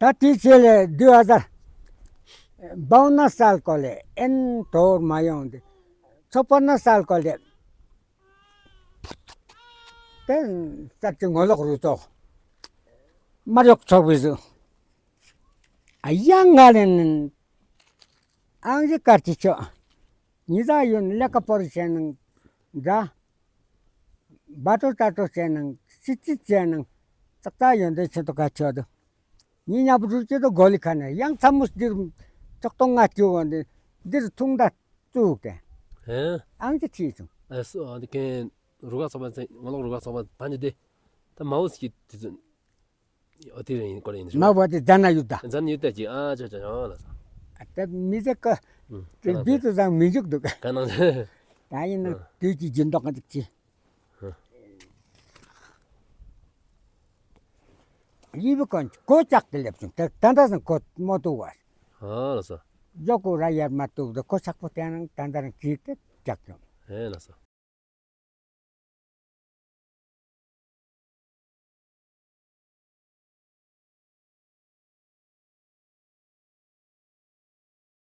བ་ད། ད་དེ་བྱས་ལས་དུས་ཨ་ཟར་བའོ་ན་སལ་ཀོ་ལས་ཨེན་དོར་མ་ཡོང་དེ་ཚོ་པོ་ན་སལ་ཀོ་ལས་དེ་ས་ཅི་ངོ་ལོག་རུ་ཏོ་མ་ཡོག་ཚོགས་པའི་ཟུ་ཨ་ཡང་ང་ལས་ནི་ཨང་ཅི་ཀར་ཅི་ཆོ་ཉི་ཟ་ཡོན་ལས་ཀ་པོ་རི་བྱས་ནང་འདྲ། བ་ཏོ་ཏ་ཏོ་བྱས་ནང་སི་ཙི་བྱས་ནང་ཙག་ཙག་ཡོན་ཏན་ཆེ་ཏོ་ཁ་ཆོ་དུ། ཉི་ཉ་བུ་རུ་ཅི་ཏོ་གོ་ལི་ཁ་ནས་ཡང་ཚ་མུས་འདིར་ཅོག་ཏོ་ང་ཅི་བོ་འདི་འདིར་ཐུང་ད་བཙུགས་ཏེ། ཧེ། ཨང་ཅི་ཐི་ཆུང་། ཨེ་སོ་ཨ་འདི་ཁེན་རུ་ག་ཚོགས་པ་ཚེ་ངོ་ལོག་རུ་ག་ཚོགས་པ་ཕ་ཉི་དེ་ད་མ་འོ་སི་ཀི་དེ་ཚོ། ཨོ་དེ་རིང་ཡིན་ཀོ་རེ་ཡིན་ཞུ། མ་བ་དེ་ཛ་ན་ཡུ་ད། ཛ་ན་ཡུ་ད་ཀྱི་ཨ་ཅོ་ཅོ་ཡོང་ལ་ས། ཨ་ད་མི་ཟེ་ཀ་དེ་བི་དུ་ཟང་མི་འཇུག་འདུག། ག་ནང་ཟེ། ད་ཡིན་ན་དུས་ཀྱི་སྦྱིན་བདག་ག་འདུག་ཅི། ཡི་བི་ཀོན་ཀོ་ཅག་གི་ལེབ་ཅུང་ད་ད་ཟང་ཀོ་མོ་ཏུ་བ། ཨ་ལ་ས། ཇོ་ཀུ་ར་ཡར་མ་ཏུ་ད་ཀོ་ཅག་པོ་དེ་ནང་ད་ད་རང་ཅི་ཏེ་ཅག་ཅུང་། ཨེ་ལ་ས།